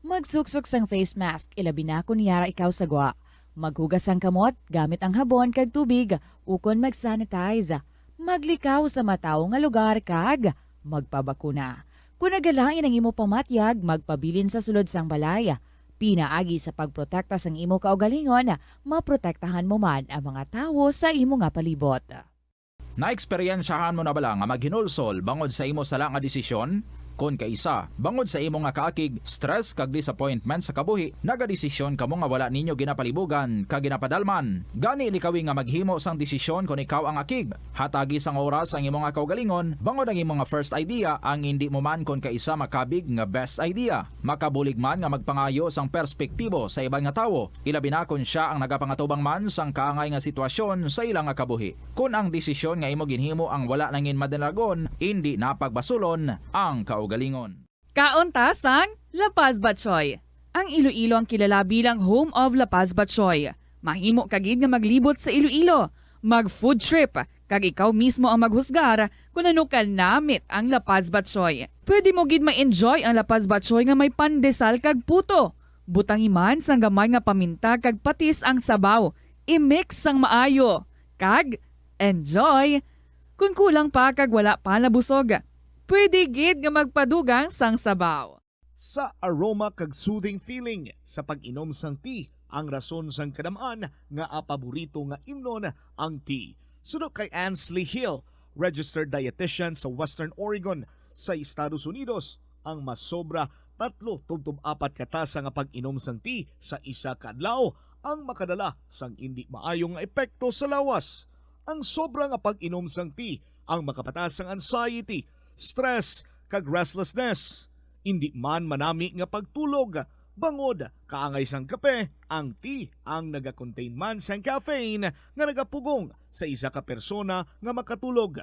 Magsuksok sang face mask, ilabi na kon yara ikaw sa gwa. Maghugas sang kamot gamit ang habon kag tubig, ukon mag-sanitize. Maglikaw sa matawo nga lugar kag magpabakuna. Kon nagalain ang imo pamatyag, magpabilin sa sulod sang balay. Pinaagi sa pagprotekta sang imo kaugalingon, maprotektahan mo man ang mga tawo sa imo nga palibot. Naeksperyensyahan mo na bala nga maghinulsol bangod sa imo sala nga desisyon? Kon kaisa, bangod sa imo nga kaakig, stress, kag disappointment sa kabuhi, nagadesisyon kamo nga wala ninyo ginapalibugan kag ginapadalman. Gani, likawi nga maghimo sang desisyon kon ikaw ang akig. Hatagi sang oras ang imo nga kaugalingon, bangod ang imo nga first idea ang indi mo man kon kaisa makabig nga best idea. Makabulig man nga magpangayo sang perspektibo sa iban nga tawo, ilabi na kon sia ang nagapangatubang man sang kaangay nga sitwasyon sa ila nga kabuhi. Kon ang desisyon nga imo ginhimo ang wala nangin madalagon, indi na pagbasulon ang kaugalingon. Kaon ta sang La Paz Batchoy. Ang Iloilo ang kilala bilang home of La Paz Batchoy. Mahimo ka gid nga maglibot sa Iloilo, mag-food trip, kag ikaw mismo ang maghusgar kon ano ka namit ang La Paz Batchoy. Pwede mo gid ma-enjoy ang La Paz Batchoy nga may pandesal kag puto. Butangi man sang gamay nga paminta kag patis ang sabaw. I-mix sang maayo. Kag enjoy! Kon kulang pa kag wala pa nabusog, pwede gid nga magpadugang sang sabaw. Sa aroma kag soothing feeling sa pag-inom sang tea ang rason sang kadam-an nga paborito nga imnon ang tea. Suno kay Ansley Hill, registered dietitian sa Western Oregon sa Estados Unidos, ang masobra tatlo tubtob apat ka tasa nga pag-inom sang tea sa isa ka adlaw ang makadala sang indi maayo nga epekto sa lawas. Ang sobra nga pag-inom sang tea ang makapataas sang anxiety, stress, kag restlessness. Indi man manami nga pagtulog, bangod kaangay sang kape, ang tea ang nagakontain man sang caffeine nga nagapugong sa isa ka persona nga makatulog.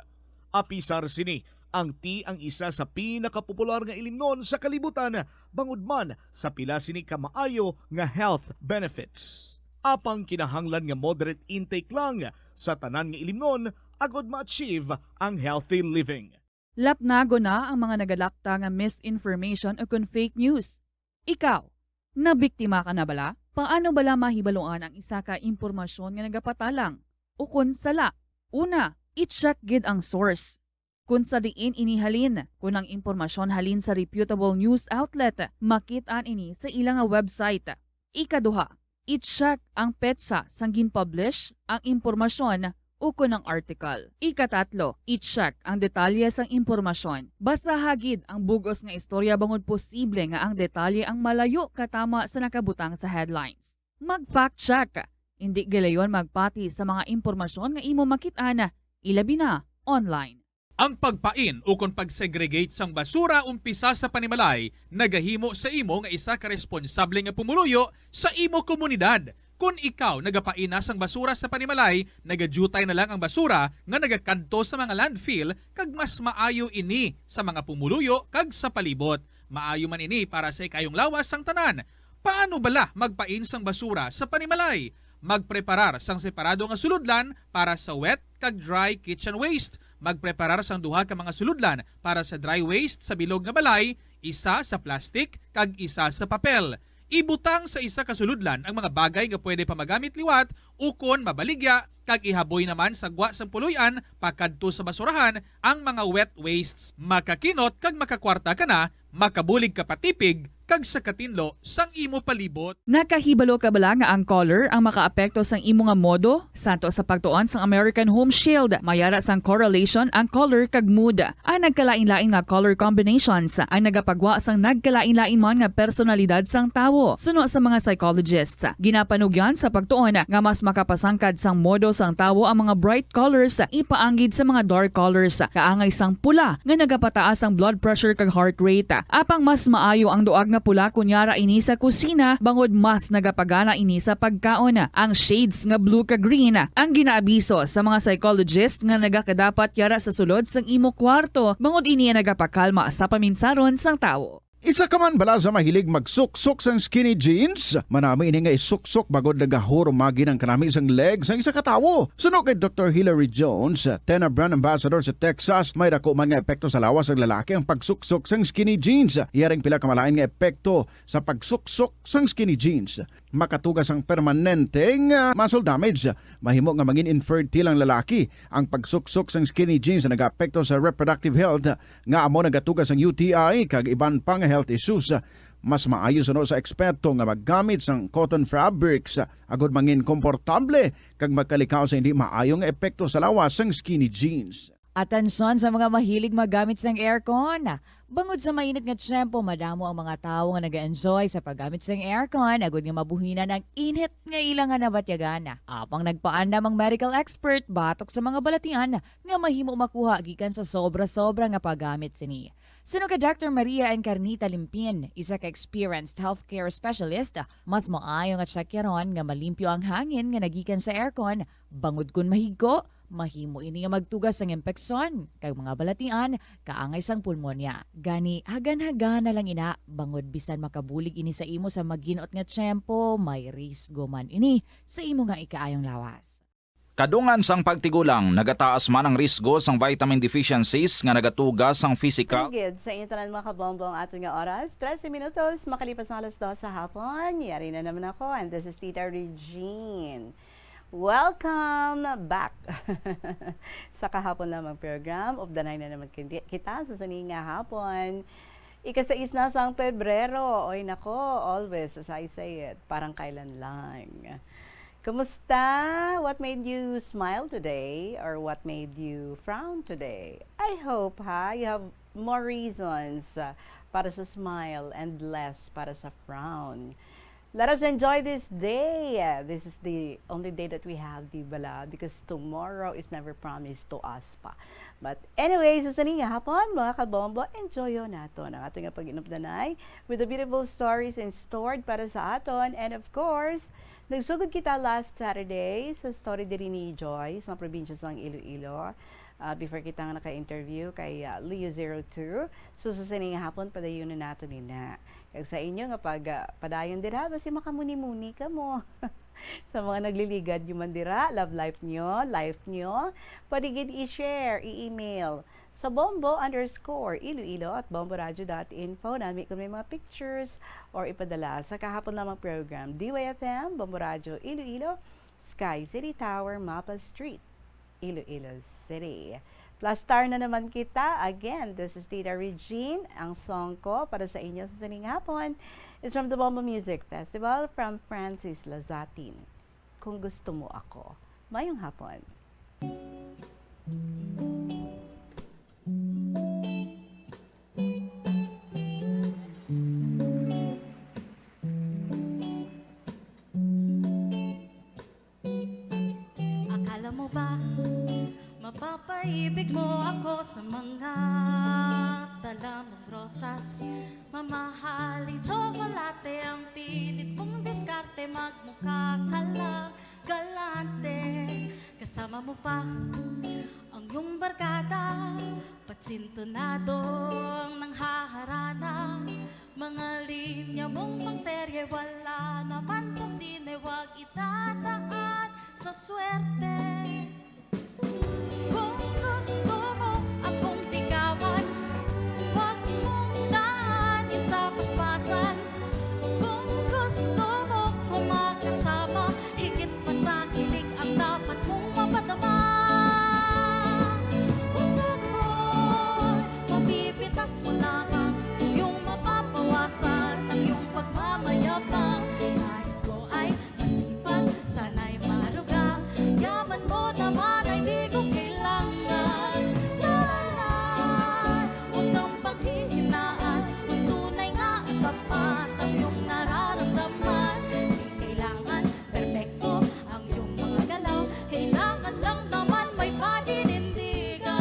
Apisar sini, ang tea ang isa sa pinakapopular nga ilimnon sa kalibutan, bangod man sa pila sini ka maayo nga health benefits. Apang kinahanglan nga moderate intake lang sa tanan nga ilimnon agod ma-achieve ang healthy living. Lapnagon na ang mga nagalakta nga misinformation ukon fake news. Ikaw, nabiktima ka na bala? Paano bala mahibaluan ang isa ka impormasyon nga nagapatalang ukon sala? Una, i-check gid ang source. kon sa diin ini halin. Kon ang impormasyon halin sa reputable news outlet, makit-an ini sa ila nga website. Ikaduha, i-check ang petsa sang gin-publish ang impormasyon ukon ang article. Ikatatlo, i-check ang detalye sang impormasyon. Basaha gid ang bug-os nga istorya bangod posible nga ang detalye ang malayo katama sa nakabutang sa headlines. Mag-fact check. Indi gilayon magpati sa mga impormasyon nga imo makit-an, ilabi na online. Ang pagpain ukon pag-segregate sang basura umpisa sa panimalay nagahimo sa imo nga isa ka responsable nga pumuluyo sa imo komunidad. Kon ikaw nagapain na sang basura sa panimalay, nagadiutay na lang ang basura nga nagakadto sa mga landfill, kag mas maayo ini sa mga pumuluyo kag sa palibot. Maayo man ini para sa ikayong lawas sang tanan. Paano bala magpain sang basura sa panimalay? Magpreparar sang separado nga sulodlan para sa wet kag dry kitchen waste. Magpreparar sang duha ka mga sulodlan para sa dry waste sa bilog nga balay, isa sa plastic kag isa sa papel. Ibutang sa isa ka sulodlan ang mga bagay nga pwede pa magamit liwat, ukon mabaligya, kag ihaboy naman sa gwa sang puloy-an pakadto sa basurahan ang mga wet wastes. Makakinot kag makakwarta ka na, makabulig ka pa tipig kag sa katinlo sang imo palibot. Nakahibalo ka bala nga ang color ang makaapekto sang imo nga modo? Santo sa pagtuon sang American Home Shield, may ara sang correlation ang color kag mood. Ang nagkalain-lain nga color combinations ang nagapagwa sang nagkalain-lain man nga personalidad sang tawo. Suno sa mga psychologists, ginapanugyan sa pagtuon nga mas makapasangkad sang modo sang tawo ang mga bright colors ipaanggid sa mga dark colors, kaangay sang pula nga nagapataas ang blood pressure kag heart rate. Apang mas maayo ang duag nga pula kon yara ini sa kusina, bangod mas nagapagana ini sa pagkaon. Ang shades nga blue kag green ang ginaabiso sa mga psychologist nga nagakadapat yara sa sulod sang imo kwarto, bangod ini ang nagapakalma sa paminsaron sang tawo. Isa ka man bala sa mahilig magsuksok sang skinny jeans? Manami ini nga isuksok bangod nagahurumagi ang kanami sang leg sang isa ka tawo. Suno kay Doktor Hilary Jones, Tena brand ambassador sa Texas, may dako man nga epekto sa lawas sang lalaki ang pagsuksok sang skinny jeans. Iya ring pila ka malain nga epekto sa pagsuksok sang skinny jeans. Makatuga sang permanente nga muscle damage. Mahimo nga mangin infertile ang lalaki. Ang pagsuksok sang skinny jeans nagaapekto sa reproductive health, nga amo nagatuga sang U T I kag iban pa nga health issues. Mas maayo suno sa eksperto nga maggamit sang cotton fabrics agod mangin komportable kag magkalikaw sa hindi maayo nga epekto sa lawas sang skinny jeans. Atensyon sa mga mahilig maggamit sang aircon. Bangod sa mainit nga tiyempo, madamo ang mga tawo nga nag-enjoy sa paggamit sang aircon agod nga mabuhinan ang init nga ila nga nabatyagan. Apang nagpaandam ang medical expert batok sa mga balatian nga mahimo makuha gikan sa sobra-sobra nga paggamit sini. Suno kay Doctor Maria Encarnita Limpin, isa ka experienced healthcare specialist, mas maayo nga tsakyaron nga malimpyo ang hangin nga nagikan sa aircon, bangod kon mahigko, mahimo ini nga magtuga sang impeksyon kag mga balatian kaangay sang pulmonya. Gani, hagan-hagana lang ina, bangod bisan makabulig ini sa imo sa maginot nga tiyempo, may risgo man ini sa imo nga ikaayong lawas. Kadungan sang pagtigulang, nagataas man ang risgo sang vitamin deficiencies nga nagatuga sang physical. Gid sa inyo tanan, mga kabombo, ang aton nga oras, trese minutos makalipas ang alas dos sa hapon. Yari na naman ako, and this is Tita Regine. Welcome back sa kahapon lamang program. Updanay na naman kindi-, kita sa sini nga hapon. Ikasais na sang Pebrero. Oy, nako, always, as I say it, parang kailan lang. Kumusta? What made you smile today? Or what made you frown today? I hope, ha, you have more reasons, uh, para sa smile and less para sa frown. Let us enjoy this day. Uh, this is the only day that we have, di bala? Because tomorrow is never promised to us pa. But anyway, sa sini nga hapon, mga kabombo, enjoy naton ang ating pag-inupdanay with the beautiful stories in stored para sa aton. And of course, nagsugod kita last Saturday sa story diri ni Joy sa probinsya sang Iloilo. Ah, before kita nga naka-interview kay, ah, Leo zero two. So, sa sini nga hapon, padayon na nato nina. Kag sa inyo nga pag, ah, padayon dira, basi makamuni-muni kamo. Sa mga nagliligad nyo man dira, love life nyo, life nyo, pwede gid i-share, i-email sa bombo underscore iloilo at bomboradio dot info. Nami kung may mga pictures or ipadala sa kahapon lamang program, D Y F M, Bombo Radio Iloilo, Sky City Tower, Mapa Street, Iloilo City. Plus star na naman kita. Again, this is Tita Regine. Ang song ko para sa inyo sa sining hapon is from the Bombo Music Festival from Francis Lazatin. Kung gusto mo ako. Mayong hapon. Akala mo ba mapapaibig mo ako sa mga dala mong rosas? Mamahaling tsokolate ang pilit mong diskarte, magmukha ka lang galante. Kasama mo pa ang iyong barkada, patsintonado ang nanghaharana. Mga linya mong pangserye, wala naman sa sine, wag idadaan sa swerte. Kung gusto mo akong ligawan, wag mong daanin sa paspasan. Kung gusto mo ko makasama, higit pa sa kilig ang dapat mong mapadama. Puso ko'y mapipitas mo lamang, kung iyong mapapawasan ang iyong pagmamayabang. Nais ko ay masipag, sana'y maruga. Yaman mo naman ay di ko kailangan. Sana'y huwag kang paghihinaan, kung tunay nga at tapat ang iyong nararamdaman. Di kailangan perpekto ang iyong mga galaw, kailangan lang naman may paninindigan.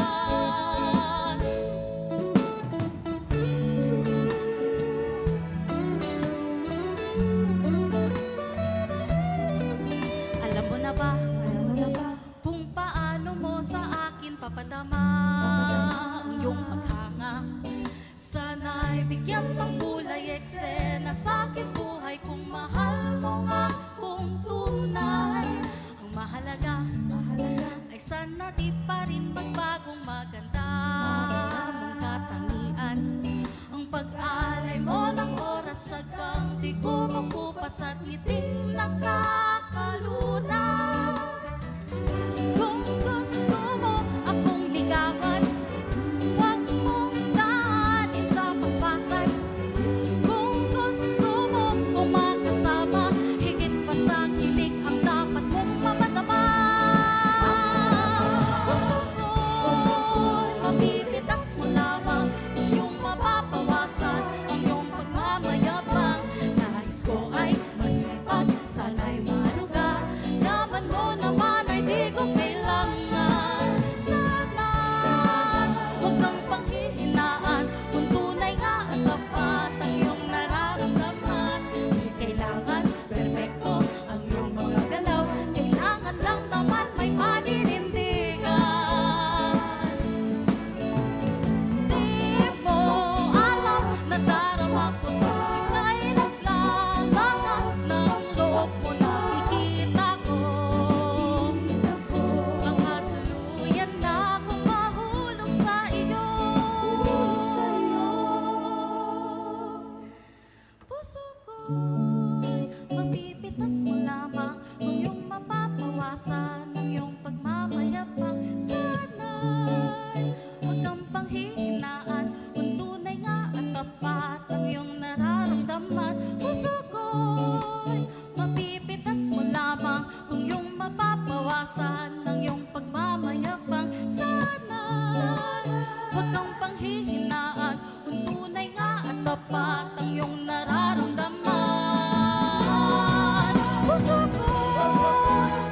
Alam mo na ba? Alam mo na ba? Kung paano mo sa akin papadama ang iyong paghanga. Sana'y bigyan ng kulay eksena sa aking buhay kung mahal mo nga kung tunay. Ang mahalaga, mahalaga ay sana di pa rin magbagong maganda mong katangian. Ang pag-alay mo ng oras, tiyagang di kumukupas at ngiting nakakalunas. Kung gusto mo akong ligawan, wag mong daanin sa paspasan. Kung gusto mo ko makasama, higit pa sa kilig ang dapat mong mapadama. Puso ko'y mapipitas mo lamang, kung iyong mapapawasan ang iyong pagmamayabang. Nais ko ay masipag, sana'y maruga. Yaman mo naman ay di ko kailangan. Sana huwag kang panghihinaan, kung tunay nga at tapat ang iyong nararamdaman. Di kailangan perpekto ang iyong mga galaw, kailangan lang naman may paninindigan. Di mo alam, nadarama ko, tuwing ika'y naglalangas ng loob mo, nakikita ko. Baka tuluyan na akong mahulog sa iyo. Puso ko'y mapipitas mo lamang, kung iyong mapapawasan ang iyong pagmamayabang. Sana'y huwag kang panghihinaan, kung tunay nga at tapat ang iyong nararamdaman. Puso ko'y mapipitas mo lamang, kung iyong mapapawasan ang iyong pagmamayabang. Sana huwag kang panghihinaan, kung tunay nga at tapat ang iyong nararamdaman. Puso ko,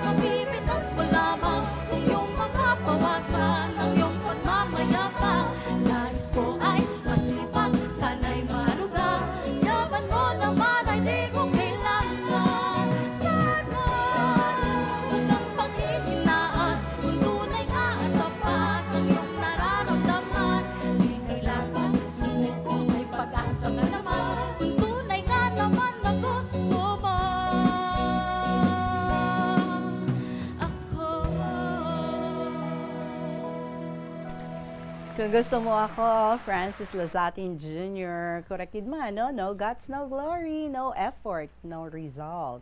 mapipitas mo lamang, kung iyong mapapawasan ang iyong pagmamayabang. Nais ko ay masipag, sana'y maruga. Yaman mo naman ay di ko kailangan. Sana huwag kang panghihinaan, kung tunay nga at tapat ang iyong nararamdaman. Di kailangan sumuko, may pag-asa ka naman, kung tunay nga naman na gusto mo ako. Kung gusto mo ako, Francis Lazatin Junior, corrected man, no? No guts, no glory, no effort, no result.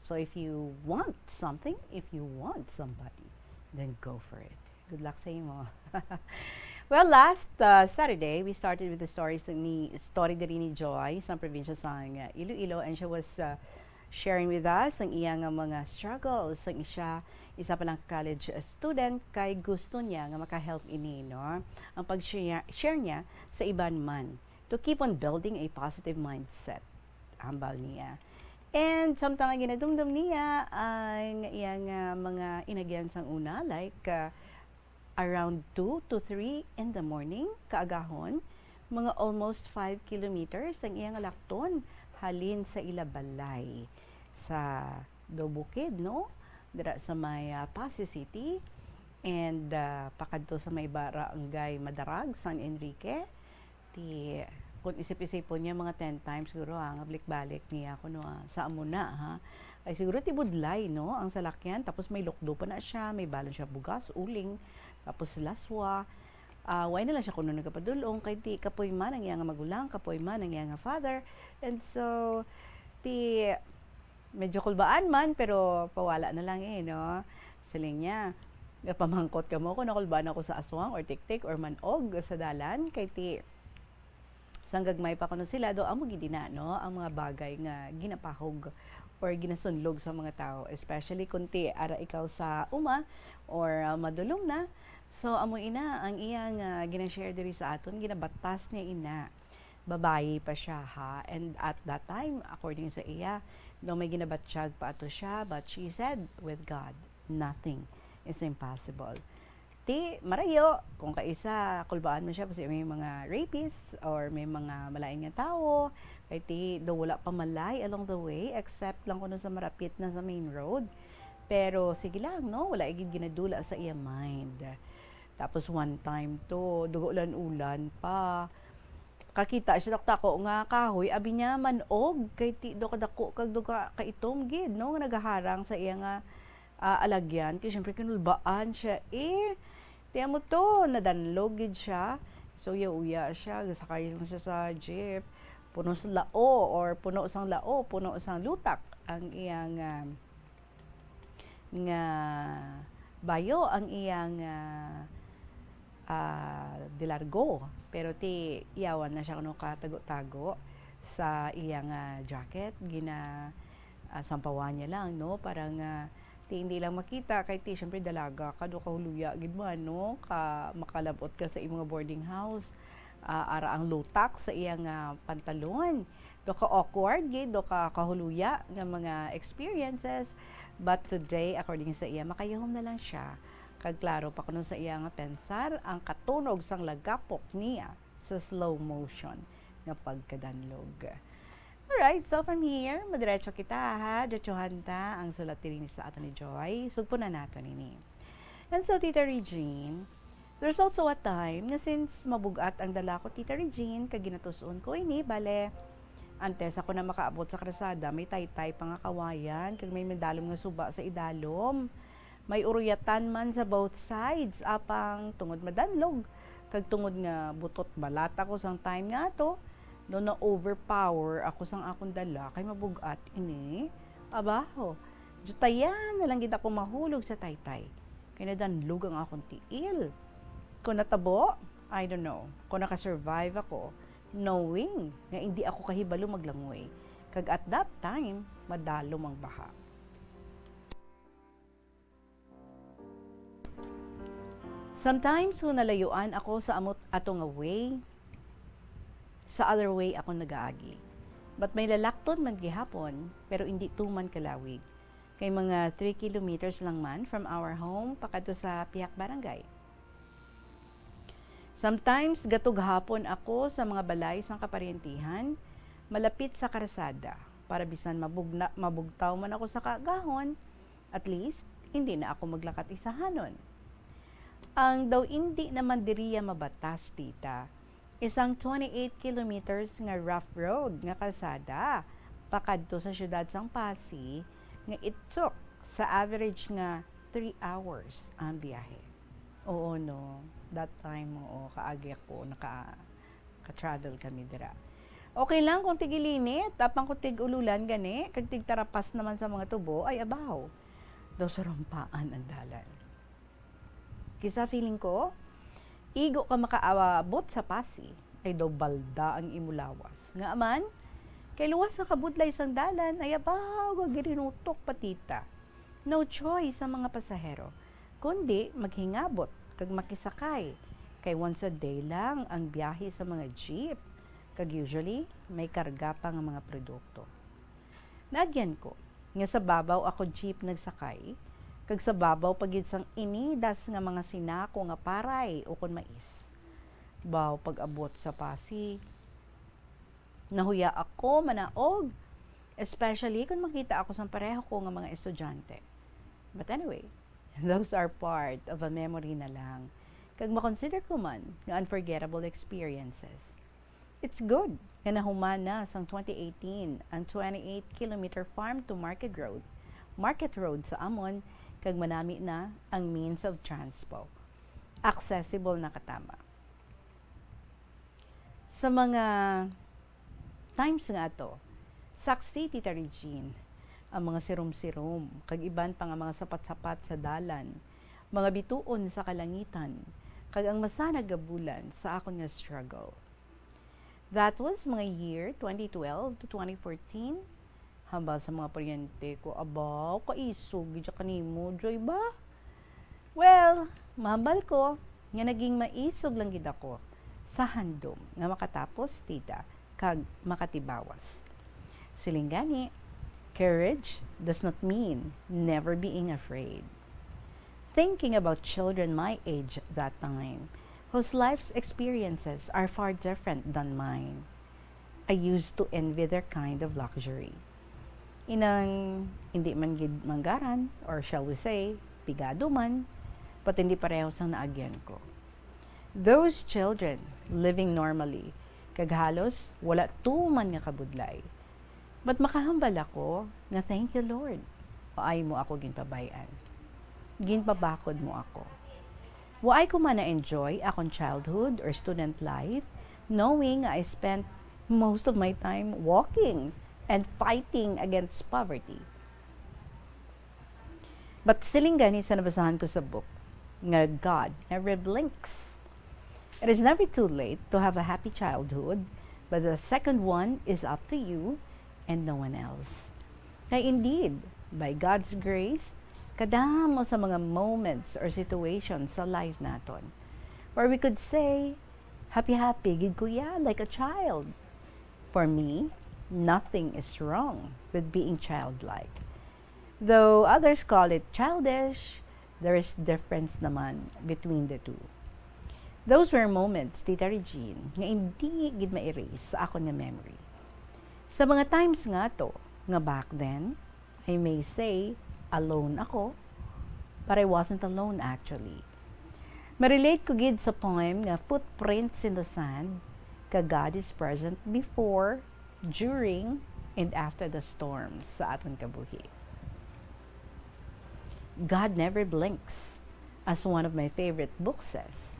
So if you want something, if you want somebody, then go for it. Good luck sa imo. Well, last, uh, Saturday, we started with the stories ni, story diri ni Joy sa probinsya sang, uh, Iloilo, and she was, uh, sharing with us ang iya nga mga struggles. Ang siya, isa pa lang college student, kay gusto niya nga maka-help ini, no? Ang pag-share, share niya sa iban man to keep on building a positive mindset. Hambal niya. And samtang nga ginadumdum niya ang iyang, ah, mga inagyan sang una, like, ah, around two to three in the morning, kaagahon, mga almost five kilometers ang iyang lakton halin sa ila balay sa daw bukid, no? Dira sa may, ah, Passi City and, ah, pakadto sa may barangay Madarag, San Enrique. Ti, kung isip-isipon niya, mga ten times siguro, ah, nga balik-balik niya kuno, ah, sa amo na, ha? Ay, siguro ti budlay, no, ang salakyan, tapos may lukdo pa na siya, may balon siya bugas, uling, tapos laswa. Ah, why na lang siya kuno nagapadulong? Kay ti kapoy man ang iya nga magulang, kapoy man ang iya nga father. And so, ti, medyo kulbaan man, pero pawala na lang eh, no? Siling niya, "Napamangkot kamo kung nakulbaan ako sa aswang or tiktik or man-og sa dalan, kay ti sang gagmay pa kuno sila, daw amo gid ina, no, ang mga bagay nga ginapahog or ginasunlog sa mga tawo, especially kung ti ara ikaw sa uma or, ah, madulom na." So, amo ina ang iyang, ah, ginashare diri sa aton, ginabatas niya ina. Babayi pa siya, ha? And at that time, according sa iya, daw may ginabatyag pa ato siya, but she said, "With God, nothing is impossible." Ti, marayo, kung kaisa, kulbaan mo siya, kasi may mga rapists or may mga malain nga tawo, kay ti, daw wala pa malay along the way, except lang kuno sa marapit na sa main road. Pero sige lang, no? Wala gid ginadula sa iya mind. Tapos one time to, dugo ulan-ulan pa. Kakita siya daw tako nga kahoy, abi niya man-og, kay ti, daw kadako kag daw ka, kaitom gid, no, nga nagaharang sa iya nga, ah, alagyan. Kay siyempre kinulbaan siya, eh. Ti amo to, nadanlog gid siya. So, uya-uya siya, gasakay lang siya sa jeep. Puno sa lao, or puno sang lao, puno sang lutak ang iyang, ah, nga bayo ang iyang, ah, ah, dilargo. Pero ti yawan na siya kuno katago-tago sa iyang, ah, jacket. Gina, ah, sampawan niya lang, no? Para nga ti hindi lang makita, kay ti, syempre, dalaga ka, daw kahuluya gid man, no? Ka, makalabot ka sa imong boarding house. Ah, ara ang lutak sa iyang, ah, pantalon. Daw ka awkward gid, daw ka kahuluya nga mga experiences. But today, according sa iya, makayahom na lang siya. Kag klaro pa kuno sa iya nga pensar ang katunog sang lagapok niya sa slow motion nga pagkadanlog. Alright, so from here, madiretso kita, ha? Diretsuhan ta ang sulat diri ni sa ato ni Joy. Sugpo na nato nini. And so, Tita Regine, there's also a time nga since mabug-at ang dala ko, Tita Regine, kag ginatus-on ko ini, bale, antes ako na makaabot sa karsada, may taytay pa nga kawayan, kag may madalom nga suba sa idalom. May uruyatan man sa both sides, apang tungod madanlog, kag tungod nga butot balat ako sang time nga ato, daw na-overpower ako sang akon dala, kay mabug-at ini. Abaho, jutayan na lang gid ako mahulog sa taytay. Kay nadanlog ang akon tiil. Kung natabo, I don't know kung naka-survive ako, knowing nga indi ako kahibalo maglangoy. Kag at that time, madalom ang baha. Sometimes, kung nalayuan ako sa amot ato nga way, sa other way ako nagaagi. But may lalakton man gihapon, pero indi tuman kalawig. Kay mga three kilometers lang man from our home pakadto sa pihak barangay. Sometimes, gatughapon ako sa mga balay sang kaparyentihan, malapit sa karsada, para bisan mabugna-, mabugtaw man ako sa kaagahon, at least, hindi na ako maglakat isahanon. Ang daw indi naman diriya mabatas, tita, isang twenty-eight kilometers nga rough road nga kalsada pakadto sa siyudad sang Passi nga it took sa average nga three hours ang biyahe. Oo, no. That time, oo, kaagi ako, naka-, ka-travel kami dira. Okay lang kung tig-ilinit, apang kung tig-ululan gani, kag tigtarapas naman sa mga tubo, ay abaw. Daw sarampaan ang dalan. Kisa feeling ko, igo ka makaabot sa Passi, ay daw balda ang imo lawas. Nga man, kay luwas nga kabudlay sang dalan, ay abaw nga girinutok pa, tita. No choice ang mga pasahero, kundi maghingabot kag makisakay, kay once a day lang ang biyahe sa mga jeep, kag usually may karga pa nga mga produkto. Naagyan ko nga sa babaw ako jeep nagsakay, kag sa babaw pa gid sang inidas nga mga sinako nga paray ukon mais. Baw pag-abot sa Passi, nahuya ako manaog, especially kon makita ako sang pareho ko nga mga estudyante. But anyway, those are part of a memory na lang, kag makonsider ko man nga unforgettable experiences. It's good nga nahuman na sang twenty eighteen ang twenty-eight kilometer farm to market road, market road sa amon, kag manami na ang means of transpo. Accessible na katama. Sa mga times nga ato, saksi, Tita Regine, ang mga sirom-sirom, kag iban pa nga mga sapat-sapat sa dalan, mga bituon sa kalangitan, kag ang masanag nga bulan sa akon nga struggle. That was mga year twenty twelve to twenty fourteen. Hambal sa mga paryente ko, "Abaw, kaisog gid siya kanimo, Joy, ba?" Well, mahambal ko nga naging maisog lang gid ako sa handom nga makatapos, tita, kag makatibawas. Siling gani, courage does not mean never being afraid. Thinking about children my age that time, whose life's experiences are far different than mine, I used to envy their kind of luxury. Inang hindi man gid manggaran, or shall we say, pigado man, but hindi pareho sang naagyan ko. Those children living normally, kag halos wala tuman nga kabudlay. But makahambal ako nga, "Thank you, Lord. Waay mo ako ginpabay-an. Ginpabakod mo ako." Waay ko man na-enjoy akon childhood or student life, knowing I spent most of my time walking and fighting against poverty. But siling gani sa nabasahan ko sa book, nga God never blinks. It is never too late to have a happy childhood, but the second one is up to you and no one else. Kay indeed, by God's grace, kadamo sa mga moments or situations sa life naton where we could say, "Happy-happy gid ko ya, like a child." For me, nothing is wrong with being childlike. Though others call it childish, there is difference naman between the two. Those were moments, Tita Regine, nga hindi gid ma-erase sa akon nga memory. Sa mga times nga to, nga back then, I may say, alone ako, but I wasn't alone actually. Ma-relate ko gid sa poem nga Footprints in the Sand, ka God is present before, during, and after the storms sa aton kabuhi. God never blinks, as one of my favorite books says.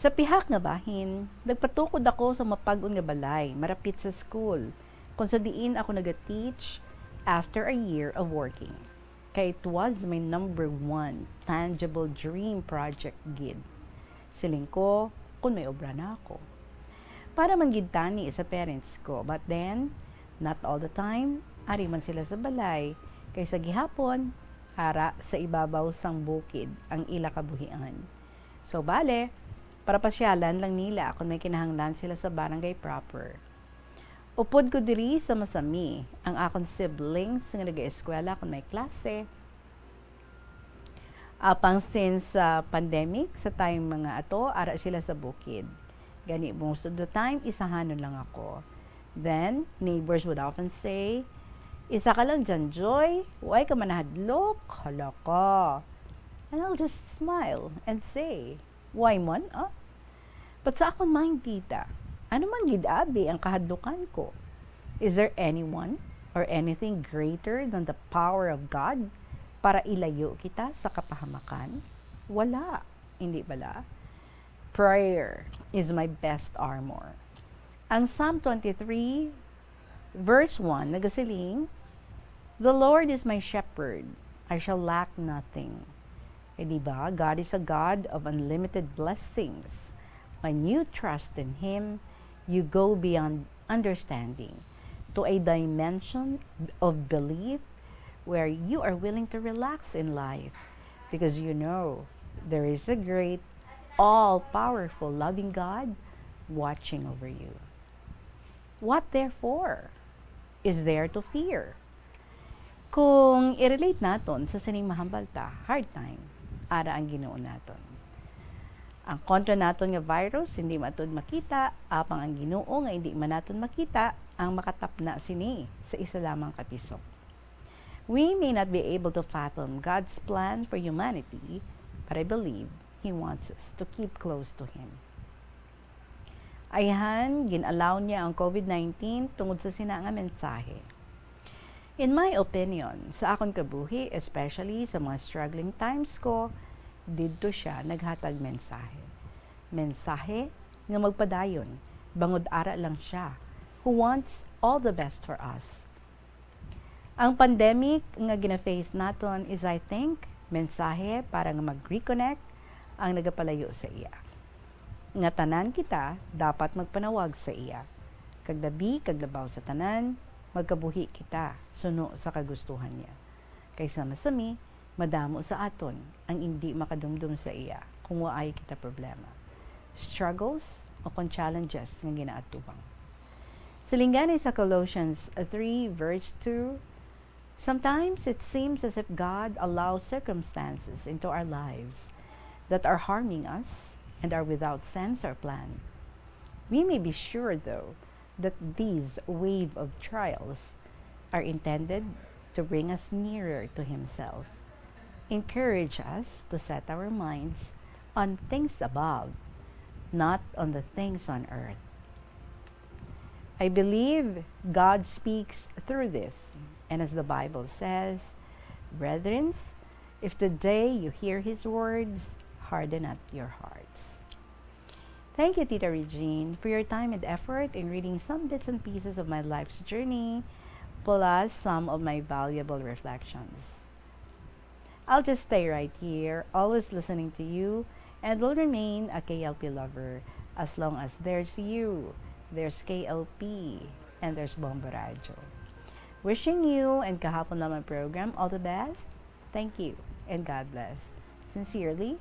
Sa pihak nga bahin, nagpatukod ako sa mapag-on nga balay, marapit sa school, kung sa diin ako naga-teach after a year of working. Kay it was my number one tangible dream project gid. Siling ko, kung may obra na ako. Para man gid tani sa parents ko, but then, not all the time, ari man sila sa balay, kay sa gihapon, ara sa ibabaw sang bukid ang ila kabuhian. So, bale, para pasyalan lang nila kon may kinahanglan sila sa barangay proper. Upod ko diri sa Masami, ang akon siblings nga nagaeskwela kon may klase. Apang since sa pandemic, sa time nga ato, ara sila sa bukid. Gani, most of the time, isahanon lang ako. Then, neighbors would often say, "Isa ka lang dyan, Joy. Why ka man nahadlok? Hala ka." And I'll just smile and say, "Why man, ah?" But sa akon mind, tita, ano man gid abi ang kahadlukan ko? Is there anyone or anything greater than the power of God para ilayo kita sa kapahamakan? Wala, hindi bala? Prayer is my best armor. Ang Psalm twenty-three, verse one, nagasiling, "The Lord is my shepherd, I shall lack nothing." Di ba? God is a God of unlimited blessings. When you trust in Him, you go beyond understanding to a dimension of belief where you are willing to relax in life because you know there is a great, all-powerful, loving God watching over you. What therefore is there to fear? Kung i-relate naton sa sining mahambal ta, hard time, ara ang Ginoo naton. Ang kontra naton nga virus hindi matud makita, apang ang Ginoo nga hindi man naton makita ang makatapna sini sa isa lamang ka tisok. We may not be able to fathom God's plan for humanity, but I believe He wants us to keep close to Him. Ayhan, gin-allow niya ang covid nineteen tungod sa sina nga mensahe. In my opinion, sa akon kabuhi, especially sa mga struggling times ko, didto siya naghatag mensahe. Mensahe nga magpadayon, bangod ara lang siya, who wants all the best for us. Ang pandemic nga gina-face naton is, I think, mensahe para nga mag-reconnect ang nagapalayo sa iya. Nga tanan kita dapat magpanawag sa iya. Kag labi kag labaw sa tanan, magkabuhi kita suno sa kagustuhan niya. Kay sama sami, madamo sa aton ang indi makadumdom sa iya kung waay kita problema, struggles, o kon challenges nga ginaatubang. Siling gani sa Colossians three verse two, "Sometimes it seems as if God allows circumstances into our lives that are harming us and are without sense or plan. We may be sure, though, that these wave of trials are intended to bring us nearer to Himself, encourage us to set our minds on things above, not on the things on earth." I believe God speaks through this, and as the Bible says, "Brethren, if today you hear His words, harden not your hearts." Thank you, Tita Regine, for your time and effort in reading some bits and pieces of my life's journey, plus some of my valuable reflections. I'll just stay right here, always listening to you, and will remain a K L P lover as long as there's you, there's K L P, and there's Bombo Radio. Wishing you and Kahapon Lamang program all the best. Thank you and God bless. Sincerely,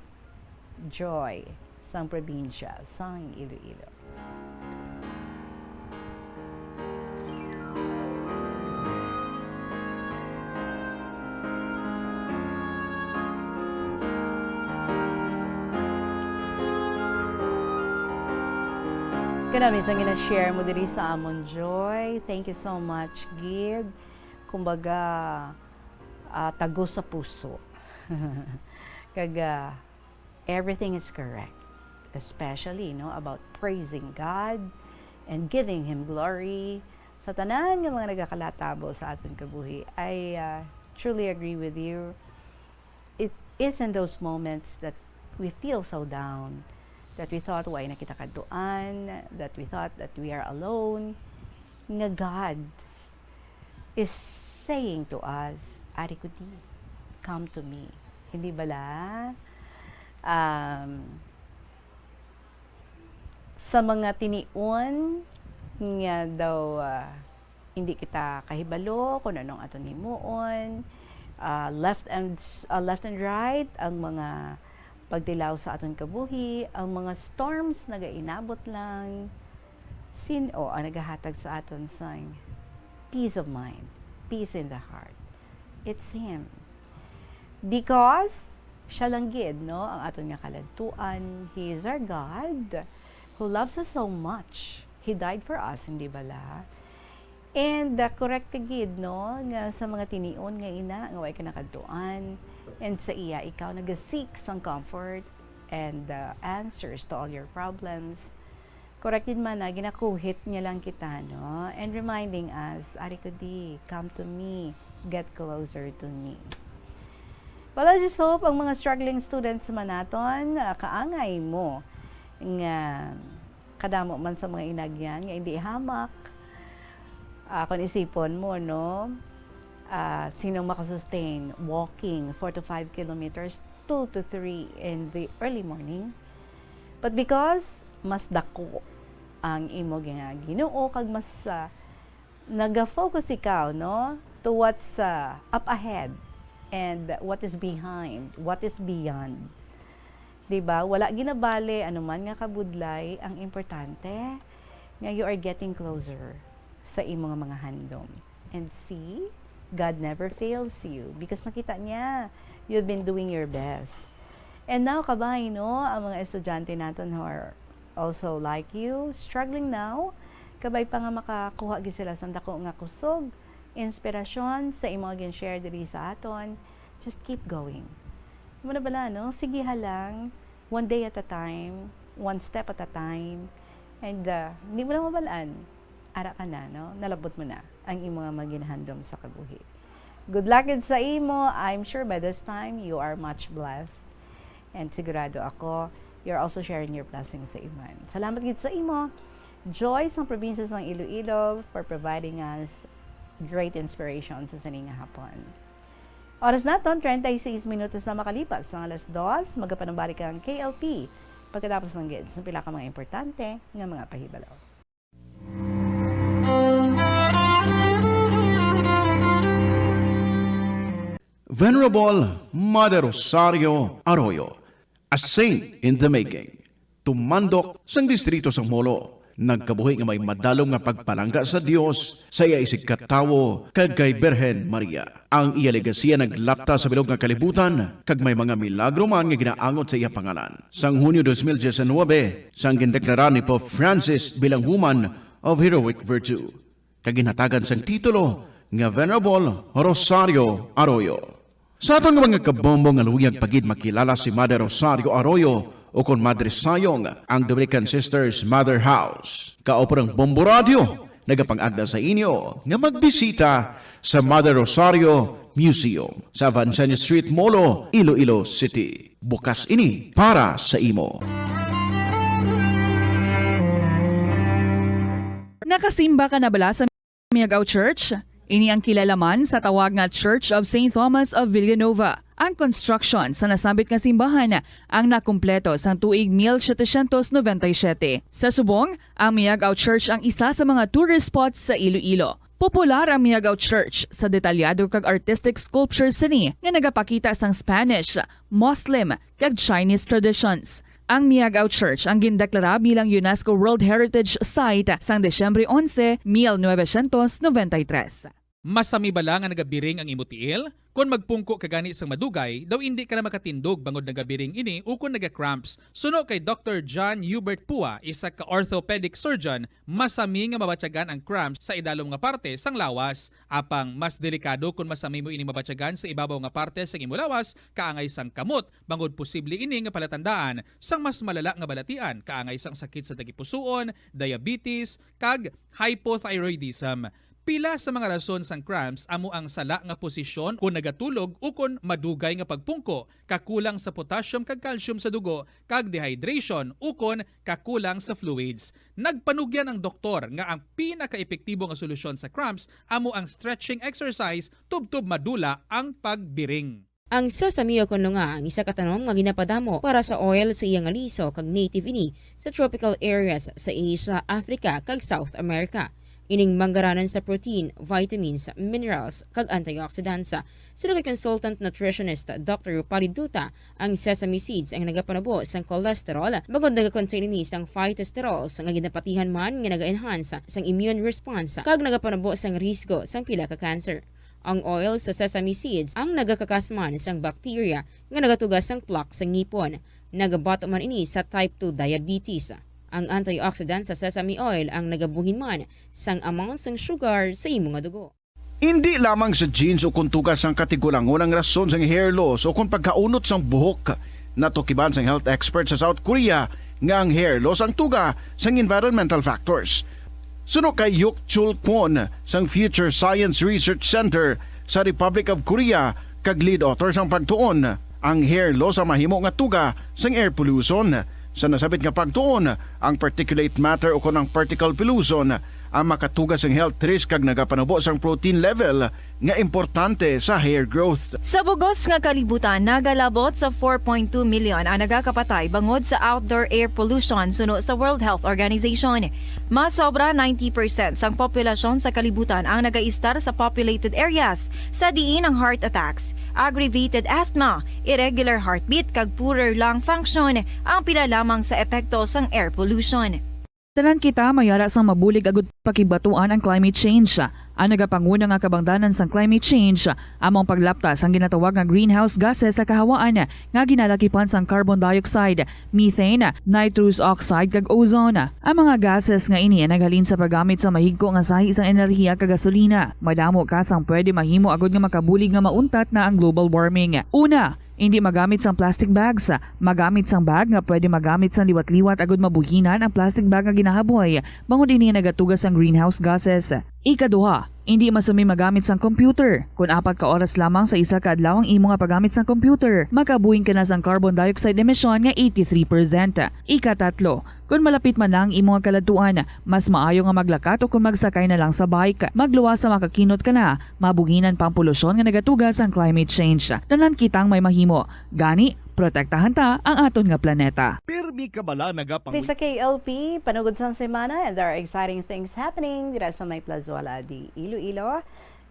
Joy, sang probinsya sang Iloilo. Kanami sang gina-share mo diri sa amon, Joy. Thank you so much, gid. Kumbaga, ah, tago sa puso. Kag, ah, everything is correct. Especially, no, about praising God and giving Him glory. Sa tanan nga mga nagakalatabo sa aton kabuhi, I, ah, truly agree with you. It is in those moments that we feel so down, that we thought, "Wala na kita kaduan," that we thought that we are alone, nga God is saying to us, "Ari ko di, come to me." Hindi bala? Um, sa mga tinion nga daw, ah, hindi kita kahibalo kung anong aton himuon, ah, left and s-, ah, left and right ang mga pagtilaw sa aton kabuhi, ang mga storms nagainabot lang. Sin-o ang nagahatag sa aton sang peace of mind, peace in the heart? It's Him. Because siya lang gid, no, ang aton nga kaladtuan. He is our God who loves us so much. He died for us, hindi bala? And, uh, correct ka gid, no, nga sa mga tinion nga ina nga way ka nakadtuan, and sa iya ikaw nagaseek sang comfort and, uh, answers to all your problems. Correct din man na ginakuhit niya lang kita, no? And reminding us, "Ari ko di, come to me, get closer to me." Well, I just hope ang mga struggling students man naton, ah, kaangay mo nga kadamo man sa mga inagyan nga hindi hamak. Ah, kung isipon mo, no? Ah, sinong makasustain walking four to five kilometers two to three in the early morning. But because mas dako ang imo nga Ginoo, kag mas, ah, naga-focus ikaw, no, to what's, ah, up ahead and what is behind, what is beyond. Di ba? Wala ginabali anuman nga kabudlay. Ang importante nga you are getting closer sa imo nga mga handom. And see, God never fails you because nakita niya you've been doing your best. And now, kabay, no, ang mga estudyante naton who are also like you, struggling now, kabay pa nga makakuha gid sila sang dako nga kusog, inspirasyon sa imo nga gin-share diri sa aton. Just keep going. Amo na bala, no? Sige ha lang, one day at a time, one step at a time. And, uh, hindi mo na mabalaan. Ara ka na, no? Nalabot mo na ang imo nga mga ginahandom sa kabuhi. Good luck gid sa imo. I'm sure by this time, you are much blessed. And sigurado ako, you're also sharing your blessings sa iban. Salamat gid sa imo, Joy, sang probinsya sang Iloilo, for providing us great inspiration sa sini nga hapon. Oras naton, treinta y seis minutos na makalipas sang alas dos. Magapanumbalik ang K L P pagkatapos lang gid sa pila ka mga importante nga mga pahibalo. Venerable Mother Rosario Arroyo, a saint in the making, tumandok sang distrito sang Molo, nagkabuhi nga may madalom nga pagpalangga sa Dios sa iya isigkatawo kag kay Birhen Maria. Ang iya legasiya naglapta sa bilog nga kalibutan, kag may mga milagro man nga ginaangot sa iya pangalan. Sang Hunyo dos mil diecinuebe, sang gindeklara ni Pope Francis bilang Woman of Heroic Virtue, kag ginhatagan sang titulo nga Venerable Rosario Arroyo. Sa aton nga mga kabombo nga luyag pa gid makilala si Mother Rosario Arroyo, ukon Madre Sayong, ang Dominican Sisters Mother House. Kaupo ang Bombo Radio nagapangagda sa inyo nga magbisita sa Mother Rosario Museum sa Avicenna Street, Molo, Iloilo City. Bukas ini para sa imo. Nakasimba ka na bala sa Miagao Church? Ini ang kilala man sa tawag nga Church of Saint Thomas of Villanova. Ang construction sa nasambit nga simbahan ang nakumpleto sang tuig mil setecientos noventa y siete. Sa subong, ang Miagao Church ang isa sa mga tourist spots sa Iloilo. Popular ang Miagao Church sa detalyado kag artistic sculptures sini nga nagapakita sang Spanish, Muslim, kag Chinese traditions. Ang Miagao Church ang gindeklara bilang UNESCO World Heritage Site sang Disyembre onse, mil novecientos noventa y tres. Masami bala nga nagabiring ang imo tiil? Kon magpungko ka gani sang madugay, daw indi ka na makatindog bangod nagabiring ini ukon naga-cramps. Suno kay Doctor John Hubert Pua, isa ka orthopedic surgeon, masami nga mabatyagan ang cramps sa idalom nga parte sang lawas. Apang mas delikado kon masami mo ining mabatyagan sa ibabaw nga parte sang imo lawas, kaangay sang kamot, bangod posible ini nga palatandaan sang mas malala nga balatian, kaangay sang sakit sa tagipusoon, diabetes, kag hypothyroidism. Pila sa mga rason sang cramps amo ang sala nga posisyon kon nagatulog ukon madugay nga pagpungko, kakulang sa potassium kag calcium sa dugo, kag dehydration ukon kakulang sa fluids. Nagpanugyan ang doktor nga ang pinakaepektibo nga solusyon sa cramps amo ang stretching exercise tubtob madula ang pagbiring. Ang sesame o kon lunga ang isa ka tanom nga ginapadamo para sa oil sa iya nga liso, kag native ini sa tropical areas sa Asia, Africa, kag South America. Ining manggaranan sa protein, vitamins, minerals, kag antioxidants. Suno kay consultant nutritionist Doctor Rupali Duta, ang sesame seeds ang nagapanubo sang cholesterol, bangod nagakontain ini sang phytosterols nga ginapatihan man nga naga-enhance sang immune response kag nagapanubo sang risgo sang pila ka cancer. Ang oil sa sesame seeds ang nagakakas man sang bacteria nga nagatuga sang plaque sa ngipon. Nagabato man ini sa type two diabetes. Ang antioxidant sa sesame oil ang nagabuhin man sang amount sang sugar sa imo nga dugo. Indi lamang sa genes o kon tuga sang katigulangon ang rason sang hair loss o kon pagkaunot sang buhok. Natukiban sang health expert sa South Korea nga ang hair loss ang tuga sang environmental factors. Suno kay Hyuk Chul Kwon sang Future Science Research Center sa Republic of Korea kag lead author sang pagtuon, ang hair loss ang mahimo nga tuga sang air pollution. Sa nasabit nga pagtuon, ang particulate matter o kon ang particle pollution Ang makatuga sang health risk kag nagapanubo sang protein level nga importante sa hair growth. Sa bugos nga kalibutan, nagalabot sa four point two million ang nagakapatay bangod sa outdoor air pollution suno sa World Health Organization. Mas sobra ninety percent sang populasyon sa kalibutan ang nagaistar sa populated areas, sa diin ang heart attacks, aggravated asthma, irregular heartbeat, kag poorer lung function ang pila lamang sa epekto sang air pollution. Tanan kita may ara sang mabulig agud pakibatuan ang climate change. Ang nagapanguna nga kabangdanan sang climate change amo ang paglapta sang ginatawag nga greenhouse gases sa kahawaan nga ginalakipan sang carbon dioxide, methane, nitrous oxide, kag ozone. Ang mga gases nga ini ang naghalin sa paggamit sa mahigko nga sahi sang enerhiya kag gasolina. Madamo ka sang pwede mahimo agud nga makabulig nga mauntat na ang global warming. Una, indi magamit sang plastic bags. Magamit sang bag nga pwede magamit sang liwat-liwat agud mabuhinan ang plastic bag nga ginahaboy, bangod ini nagatuga sang greenhouse gases. Ikaduha, indi masumi magamit sang computer. Kon apat ka oras lamang sa isa ka adlaw ang imo nga paggamit sang computer, makabuhing ka na sang carbon dioxide emission nga eighty-three percent. Ikatatlo, kon malapit man na ang imo nga kaladtuan, mas maayo nga maglakat o kon magsakay na lang sa bike. Magluwas sa makakinot ka na, mabuhinan pa ang polusyon nga nagatuga sang climate change. Tanan kitang may mahimo. Gani, protektahan ta ang aton nga planeta. Pirmi ka bala nagapang- This is K L P, panugod sang semana, and there are exciting things happening dira sa may Plazuela de Iloilo,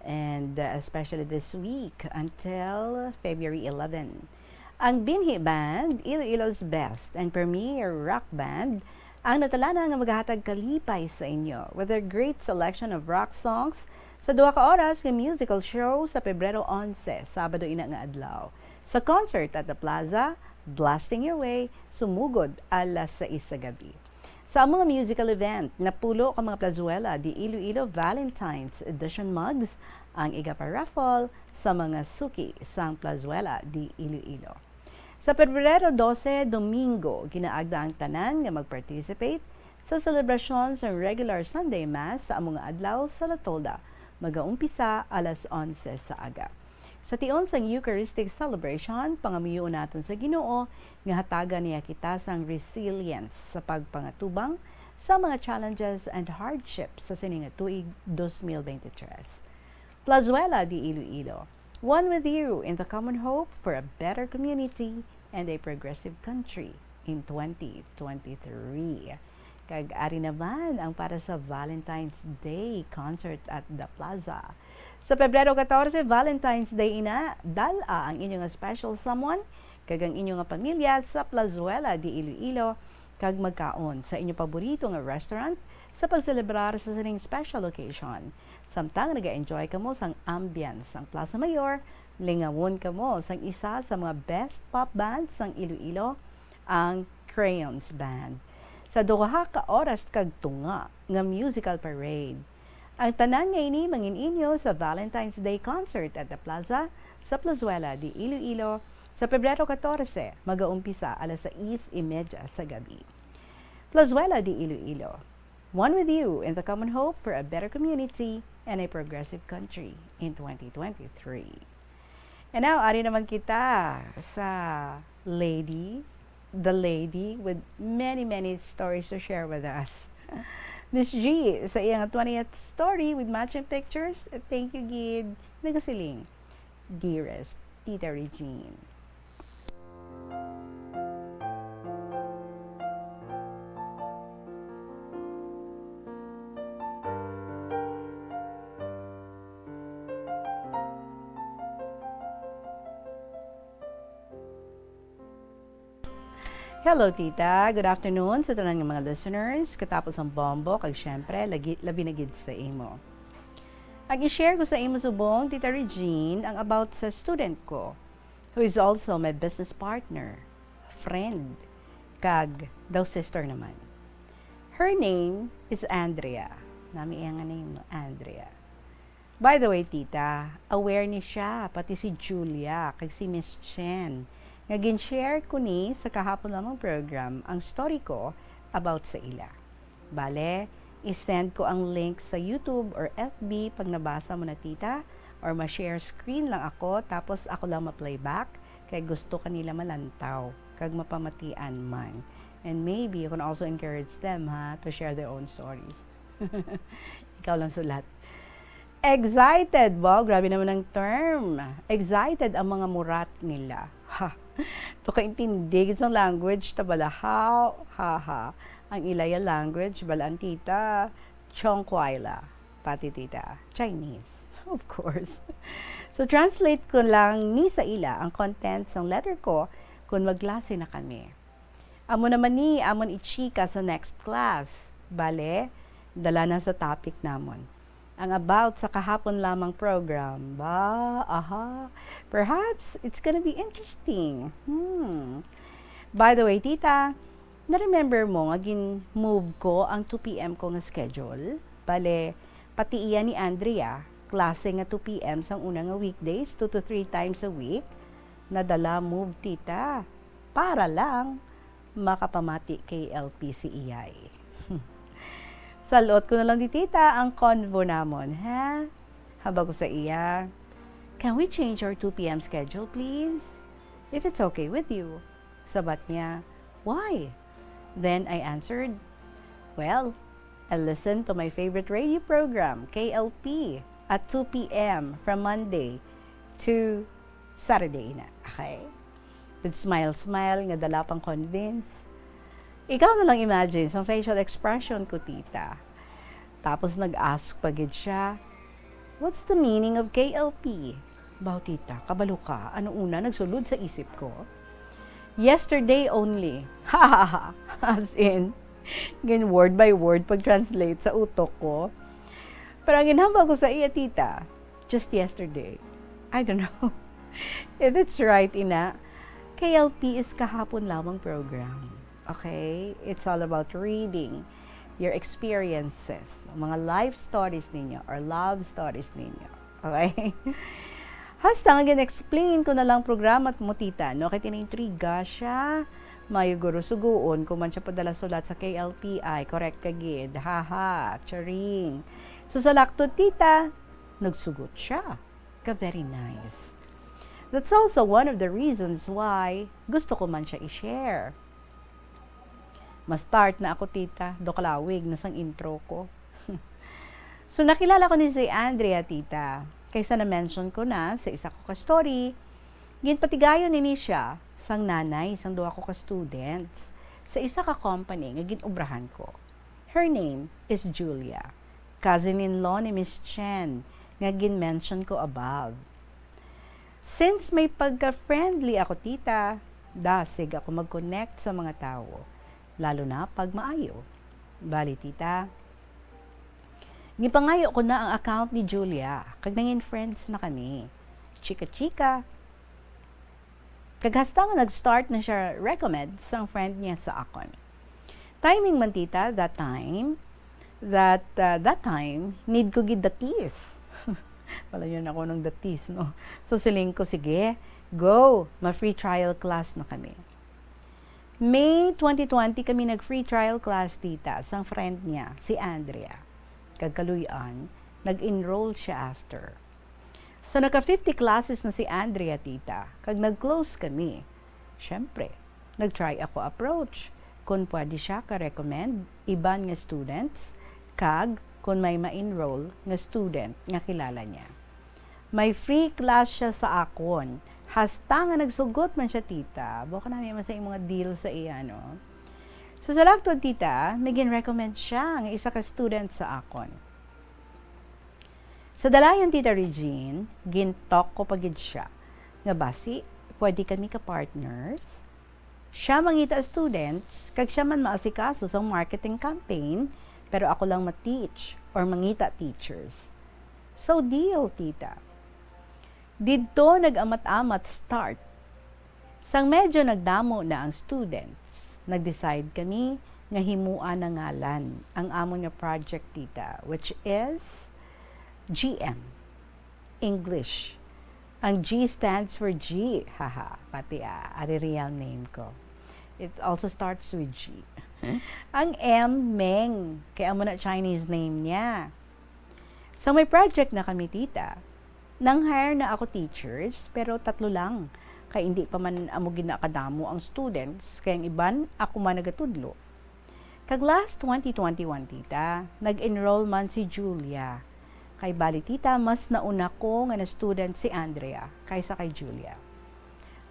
and, uh, especially this week until February eleven. Ang Binhi Band, Iloilo's best and premier rock band, ang natalana nga magahatag kalipay sa inyo with their great selection of rock songs sa duha ka oras nga musical show sa Pebrero onse, Sabado ina nga adlaw. Sa concert at the Plaza, Blasting Your Way, sumugod alas sais sa gabi. Sa among musical event, napulo ka mga Plazuela de Iloilo Valentine's Edition mugs ang igapa-raffle sa mga suki sang Plazuela de Iloilo. Sa Pebrero dose, Domingo, ginaagda ang tanan nga mag-participate sa selebrasyon sang regular Sunday Mass sa amo nga adlaw sa La Tolda, magaumpisa alas onse sa aga. Sa tion sang Eucharistic celebration, pangamuyoon naton sa Ginoo nga hatagan niya kita sang resilience sa pagpangatubang sa mga challenges and hardships sa sini nga tuig dos mil beintitrés. Plazuela de Iloilo, one with you in the common hope for a better community and a progressive country in twenty twenty-three. Kag ari naman ang para sa Valentine's Day concert at The Plaza. Sa Pebrero catorce, Valentine's Day ina, dal-a ang inyo nga special someone kag ang inyo nga pamilya sa Plazuela de Iloilo kag magkaon sa inyo paborito nga restaurant sa pagselebrar sa sining special occasion. Samtang naga-enjoy kamo sang ambience sang Plaza Mayor, lingawon kamo sang isa sa mga best pop bands sang Iloilo, ang Crayons Band, sa duha ka oras kag tunga nga musical parade. Ang tanan nga ini mangin-inyo sa Valentine's Day Concert at the Plaza sa Plazuela de Iloilo sa Pebrero catorce, magaumpisa alas sais y media sa gabi. Plazuela de Iloilo, one with you in the common hope for a better community and a progressive country in twenty twenty-three. And now, ari naman kita sa lady, the lady with many, many stories to share with us. Miss G, sa iyang twentieth story with matching pictures, thank you gid. Nagasiling, "Dearest Tita Regine." Hello, tita. Good afternoon sa tanan nga mga listeners. Katapos ang bombo, kag syempre, lagi, labi na gid sa imo. Ang i-share ko sa imo subong, Tita Regine, ang about sa student ko, who is also my business partner, friend, kag daw sister naman. Her name is Andrea. Nami iya nga name, no? Andrea. By the way, tita, aware ni siya, pati si Julia, kag si Miss Chen, nga gin-share ko ni sa kahapon lamang program ang story ko about sa ila. Bale, i-send ko ang link sa YouTube or F B pag nabasa mo na, tita, or ma-share screen lang ako, tapos ako lang ma-playback, kay gusto kanila malantaw, kag mapamatian man. And maybe you can also encourage them, ha, to share their own stories. Ikaw lang sulat. Excited. Wow, grabe naman ang term. Excited ang mga murat nila. Ha. To kaintindi gid sang language ta bala. How? Ha, ha. Ang ilaya language, balaan tita, Chongkuaila. Pati tita, Chinese. Of course. So, translate ko lang ni sa ila ang content sang letter ko kung magklase na kami. Amo naman ni amon ichika sa next class. Bale, dala na sa topic namon. Ang about sa kahapon lamang program. Ba, aha. Perhaps it's gonna be interesting. Hmm. By the way, tita, na-remember mo nga gin-move ko ang two P M ko nga schedule? Bale, pati iya ni Andrea, klase nga two P M sang una nga weekdays, two to three times a week, nadala move, tita. Para lang makapamati kay L P si iyay. Salot ko na lang di tita ang convo namon, ha? Hambal ko sa iya, "Can we change our two P M schedule, please? If it's okay with you." Sabat niya, "Why?" Then I answered, "Well, I listen to my favorite radio program, K L P, at two P M from Monday to Saturday na." Okay? With smile-smile nga dala pang convince. Ikaw na lang imagine sa facial expression ko, tita. Tapos nag-ask pa gid siya, "What's the meaning of K L P?" Baw, tita, kabalo ka, ano una nagsulod sa isip ko? "Yesterday only." As in, gin word by word pag-translate sa utok ko. Pero ang ginhambal ko sa iya, tita, just yesterday. I don't know if it's right, ina. K L P is kahapon lamang program. Okay? It's all about reading, your experiences, mga life stories ninyo or love stories ninyo. Okay? Hasta nga gin-explain ko na lang programa mo, tita, no? Kay tinaintriga siya. Mayo guro sugoon ko man siya padala sulat sa K L P I. Correct ka gid. Haha, charing. So, sa laktod, tita, nagsugot siya. Ka very nice. That's also one of the reasons why gusto ko man siya i-share. Ma-start na ako, tita, do kalawig na sang intro ko. So, nakilala ko ni si Andrea, tita, kay sa na-mention ko na sa isa ko ka story, ginpatigayon ini siya sang nanay sang duha ko ka students sa isa ka company nga gin-obrahan ko. Her name is Julia, cousin-in-law ni Miss Chen nga gin-mention ko above. Since may pagka-friendly ako, tita, dasig ako mag-connect sa mga tawo, lalo na pag maayo. Bali, tita, gipangayo ko na ang account ni Julia, kag nangin friends na kami. Chika-chika. Kag hasta nga nag-start na siya recommend sang friend niya sa akon. Timing man, tita, that time, that, uh, that time, need ko gid datis. Wala yun ako ng datis, no? So, siling ko, "Sige, go, ma-free trial class na kami." May twenty twenty kami nag-free trial class, tita, sang friend niya, si Andrea. Kag kaluy-an, nag-enroll siya after. So, naka fifty classes na si Andrea, tita, kag nag-close kami. Siyempre, nag-try ako approach kung pwede siya ka-recommend iban nga students, kag kung may ma-enroll nga student nga kilala niya. May free class siya sa akon. Hasta nga nagsugot man siya, tita. Buka na man sa imong deal sa iya, no? So, sa laktod, tita, may gin-recommend siya nga isa ka student sa akon. Sa dalayan, Tita Regine, gin-talk ko pa gid siya nga basi pwede kami ka-partners. Siya mangita students, kag siya man maasikaso sang marketing campaign, pero ako lang ma-teach or mangita teachers. So, deal, tita. Didto nag-amat-amat start. Sang medyo nagdamo na ang students, nag-decide kami nga himoa na ngalan ang amon nga project, tita, which is G M, English. Ang G stands for G, haha, pati, ah, ari real name ko. It also starts with G. Ang M, Meng, kay amo na Chinese name niya. Sa may project na kami, tita, nang-hire na ako teachers, pero tatlo lang, kay indi pa man amo gid na kadamo ang students, kay ang iban ako man nagatudlo. Kag last twenty twenty-one, tita, nag-enroll man si Julia. Kay bali, tita, mas nauna ko nga na-student si Andrea kaysa kay Julia.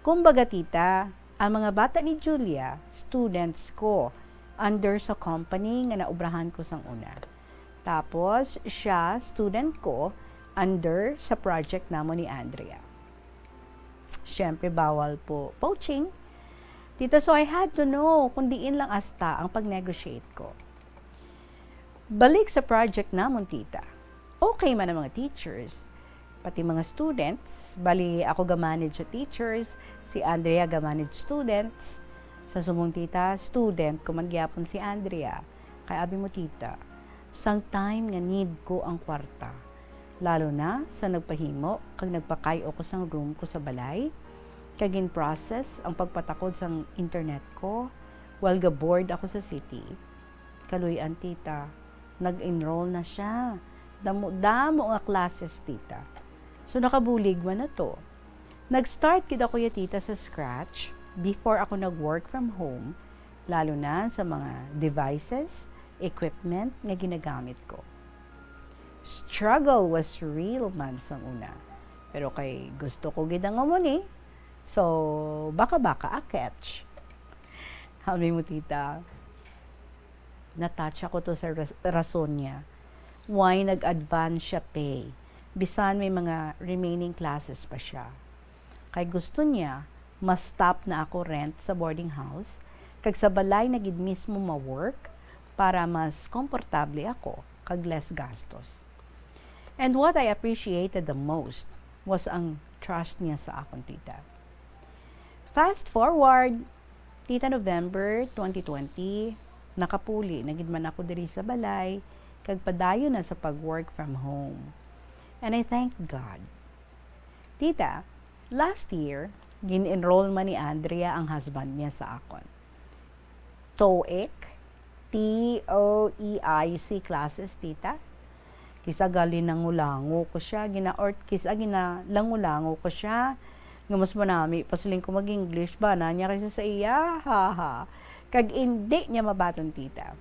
Kumbaga, tita, ang mga bata ni Julia, students ko, under sa company nga naubrahan ko sang una. Tapos, siya, student ko, under sa project namo ni Andrea. Siyempre, bawal po poaching. Tita, so I had to know kung diin lang asta ang pag-negotiate ko. Balik sa project namon, tita. Okay man ang mga teachers, pati mga students. Bali, ako ga-manage sa teachers, si Andrea ga-manage students. Sa subong, tita, student ko man gyapon si Andrea. Kay abi mo, tita, sang time nga need ko ang kwarta, lalo na sa nagpahimo kag nagpakayo ko sang room ko sa balay, kag in-process ang pagpatakod sang internet ko while ga-board ako sa city. Kaluy-an, tita, nag-enroll na siya. Damo-damo nga classes, tita. So, nakabulig man na to. Nag-start gid ako ya, tita, sa scratch before ako nag-work from home, lalo na sa mga devices, equipment nga ginagamit ko. Struggle was real man sang una. Pero kay gusto ko gid ang amo ni, so baka-baka a catch. Abi mo, tita, na-touch ako to sa ras-, rason niya. Why nag-advance siya pay? Bisan may mga remaining classes pa siya. Kay gusto niya, ma-stop na ako rent sa boarding house, kag sa balay na gid mismo ma-work para mas komportable ako kag less gastos. And what I appreciated the most was ang trust niya sa akon, tita. Fast forward, tita, November twenty twenty, nakapuli na gid man ako diri sa balay, kag padayon na sa pag-work from home. And I thank God. Tita, last year, gin-enroll man ni Andrea ang husband niya sa akon. TOEIC, T O E I C classes, tita. Kis-a gali nangulango ko siya, gina-, or kis-a ginalango-lango ko siya, nga mas manami pa siling ko mag-English, bana niya, kaysa sa iya, ha, ha. Kag indi niya mabaton, tita.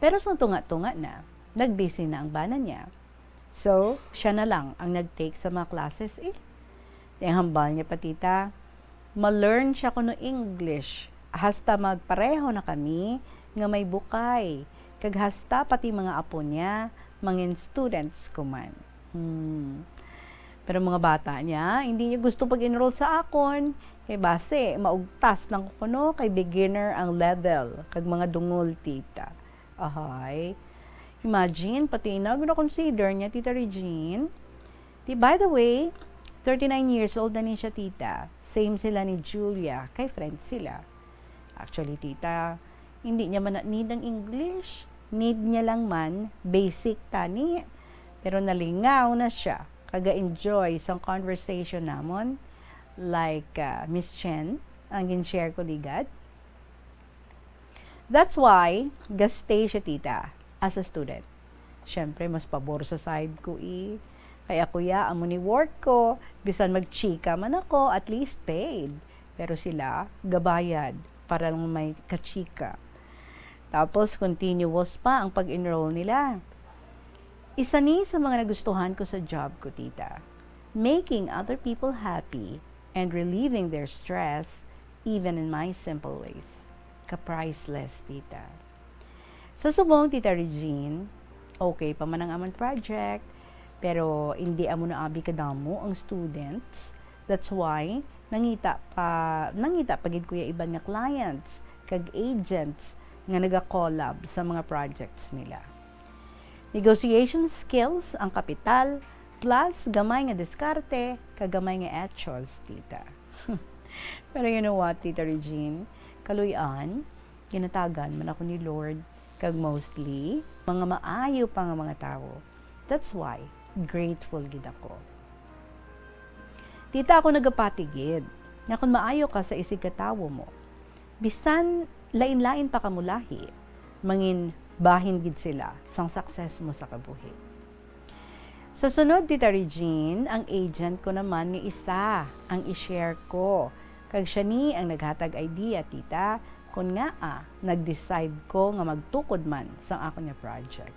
Pero sang tunga-tunga na, nag-busy na ang bana niya. So, siya na lang ang nag-take sa mga classes, eh. Di ang hambal niya pa, tita, ma-learn siya kuno English, hasta magpareho na kami nga may bukay, kag hasta pati mga apo niya, mangin students ko man. Hmm. Pero mga bata niya, hindi niya gusto pag-enroll sa akon, kay basi, maugtas lang ko kuno, kay beginner ang level, kag mga dungol, tita. Ahay. Imagine, pati na, gina-consider niya, Tita Regine. Di, by the way, thirty-nine years old na ni siya, tita. Same sila ni Julia, kay friends sila. Actually, tita, hindi niya man na need ang English. Need niya lang man, basic tani. Pero nalingaw na siya, kaga-enjoy sang conversation namon. Like, ah, Miss Chen, ang gin-share ko, ligad. That's why, gastay siya, tita, as a student. Siyempre, mas pabor sa side ko, eh. Kay ako ya, amo ni work ko, bisan magchika man ako, at least paid. Pero sila, gabayad, para lang may kachika. Tapos, continuous pa ang pag-enroll nila. Isa ni sa mga nagustuhan ko sa job ko, tita. Making other people happy and relieving their stress, even in my simple ways. Ka-priceless, tita. Sa subong, Tita Regine, okay pa man ang amon project, pero hindi amo na abi kadamo ang students. That's why, nangita pa, nangita pa gid ko ya iban nga clients kag agents nga naga-collab sa mga projects nila. Negotiation skills ang kapital, plus gamay nga diskarte kag gamay nga echos, tita. Pero you know what, Tita Regine? Kaluy-an, ginatagan man ako ni Lord, kag mostly, mga maayo pa nga mga tawo. That's why, grateful gid ako. Tita, ako nagapati gid nga kon maayo ka sa isigkatawo mo, bisan lain-lain pa kamo lahi, mangin bahin gid sila sang success mo sa kabuhi. Sa sunod, Tita Regine, ang agent ko naman nga isa ang i-share ko. Kag siya ni ang naghatag idea, tita, Kon ngaa nag-decide ko nga magtukod man sang akon nga project.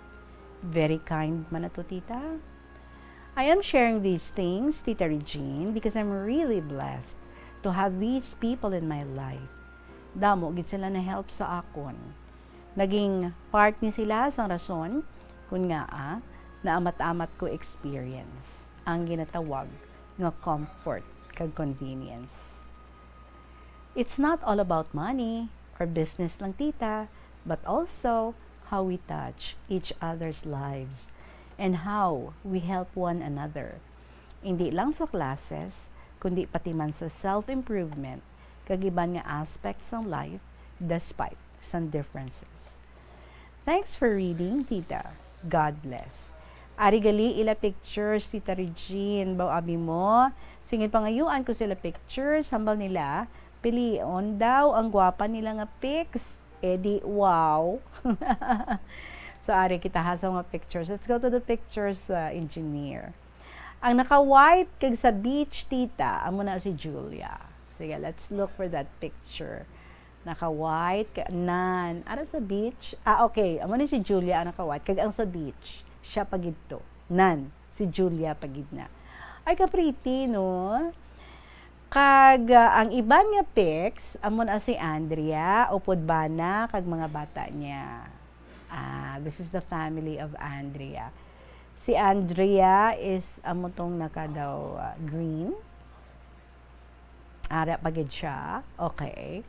Very kind man na to, tita. I am sharing these things, Tita Regine, because I'm really blessed to have these people in my life. Damo gid sila na-help sa akon. Naging part ni sila sang rason kon ngaa naamat-amat ko experience ang ginatawag nga comfort kag convenience. It's not all about money or business lang, tita, but also how we touch each other's lives and how we help one another. Hindi lang sa classes, kundi pati man sa self-improvement kag iban nga aspects sang life despite sang differences. Thanks for reading, tita. God bless. Ari gali ila pictures, Tita Regine. Baw abi mo, singin pangayuan ko sila pictures, hambal nila, pilion daw ang gwapa nila nga pics. Eh di, wow. So, ari kita ha sa mga pictures. Let's go to the pictures, uh, engineer. Ang naka-white kag sa beach, tita, amo na si Julia. Sige, let's look for that picture. Naka-white, ka, nan. Ano sa beach? Ah, okay. Amo ni si Julia ang naka-white. Kag ang sa beach, siya pa gid to. Nan, si Julia pa gid na. Ay, ka-pretty, no? Kag, ah, ang iban nga pics, amo na si Andrea, upod bana, kag mga bata niya. Ah, this is the family of Andrea. Si Andrea is amo tong naka daw, ah, green. Ara pa gid siya. Okay.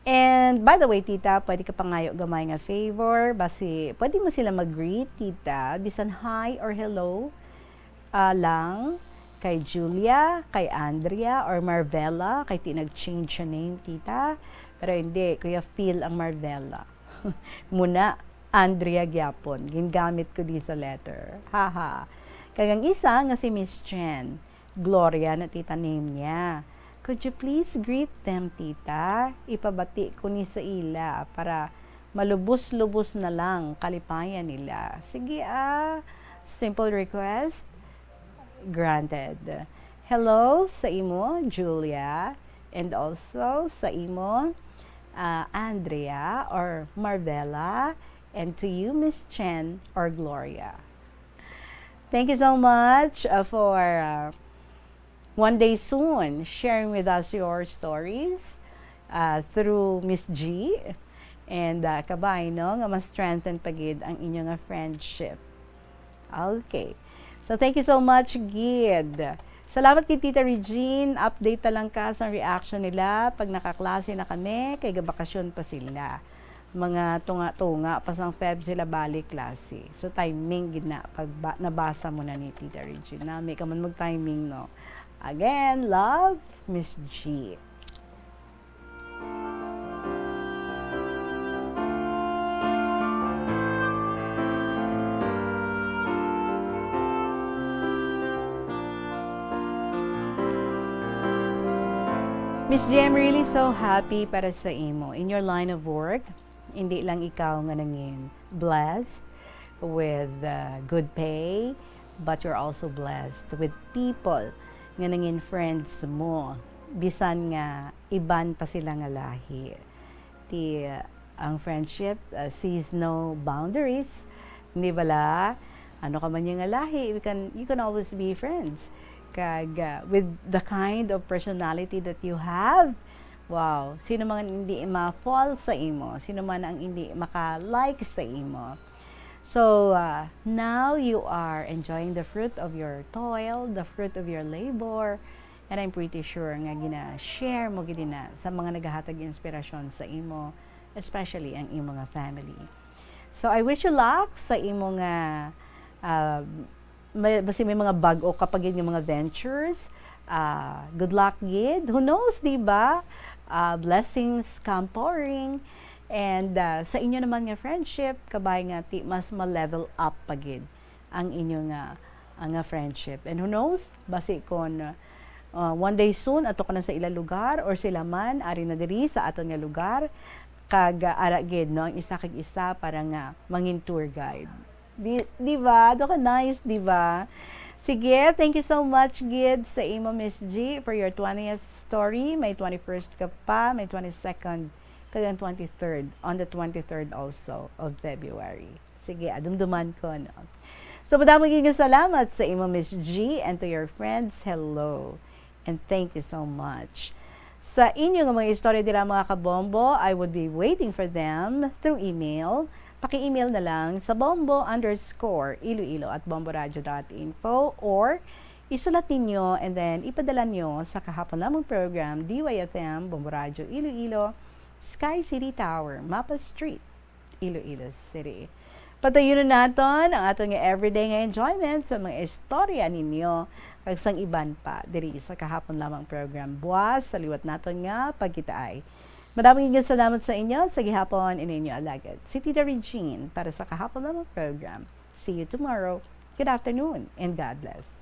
And by the way, tita, pwede ka pangayo gamay nga favor. Basi, pwede mo sila mag-greet, tita. Bisan hi or hello, ah, lang kay Julia, kay Andrea, or Marvela, kay ti nag-change siya name, tita. Pero hindi, Kuya Phil ang Marvela. Muna, Andrea gyapon. Gingamit ko di sa letter. Haha. Kag ang isa nga si Miss Chen. Gloria na, tita, name niya. Could you please greet them, tita? Ipabati ko ni sa ila para malubos-lubos na lang kalipayan nila. Sige, ah. Simple request. Granted. Hello sa imo, Julia, and also sa imo, ah, Andrea or Marvela, and to you, Miss Chen or Gloria. Thank you so much, uh, for, uh, one day soon sharing with us your stories, uh, through Miss G. And, uh, kabay, no, nga ma-strengthen pa gid ang inyo nga friendship. Okay. So, thank you so much, gid. Salamat kay Tita Regine. Update ta lang ka sa reaction nila pag nakaklase na kami, kay gabakasyon pa sila. Mga tunga-tunga pa sang Feb sila balik klase. So, timing gid na pag ba-, nabasa mo na ni Tita Regine. Nami ka man mag-timing, no? Again, love, Miss G. Miss G, I'm really so happy para sa imo in your line of work. Hindi lang ikaw nga nangin blessed with, uh, good pay, but you're also blessed with people nga nangin friends mo, bisan nga iban pa sila nga lahi. Ti, uh, ang friendship, uh, sees no boundaries, di bala? Ano ka man yung nga lahi, we can, you can always be friends. Kag, uh, with the kind of personality that you have, wow, sino man ang hindi ma-fall sa imo? Sino man ang hindi maka-like sa imo? So, uh, now you are enjoying the fruit of your toil, the fruit of your labor, and I'm pretty sure nga gina-share mo gid na sa mga nagahatag inspirasyon sa imo, especially ang imo nga family. So, I wish you luck sa imo nga, uh, may, basi may mga bag-o ka pa gid nga mga ventures. Ah, good luck gid. Who knows, di ba? Ah, blessings come pouring. And, ah, sa inyo naman nga friendship, kabay nga ti mas ma-level up pa gid ang inyo nga, ang nga friendship. And who knows, basi kon, ah, one day soon, ato ka na sa ila lugar or sila man, ari na diri sa aton nga lugar, kag, ah, ara gid, no, ang isa kag isa para nga mangin tour guide. Di, di ba? Do ka nice, di ba? Sige, thank you so much, gid, sa imo, Miss G, for your twentieth story. May twenty-first ka pa, may twenty-second Kag ang twenty-third, on the twenty-third also of February. Sige, adumduman ko, no? So, madamo gid nga salamat sa imo, Miss G, and to your friends, hello. And thank you so much. Sa inyo nga mga istorya dira, mga kabombo, I would be waiting for them through email. Paki-email na lang sa bombo underscore iloilo at bomboradio dot info, or isulat ninyo and then ipadala nyo sa kahapon lamang program, D Y F M, Bombo Radio Iloilo, Sky City Tower, Mapa Street, Iloilo City. Patayunon naton ang aton nga everyday nga enjoyment sa mga istorya ninyo kag sang iban pa diri sa kahapon lamang program. Buwas sa liwat naton nga pagkitaay. Madamo gid nga salamat sa inyo. Sa gihapon, ini inyo alagad, si Tita Regine, para sa kahapon lamang program. See you tomorrow. Good afternoon and God bless.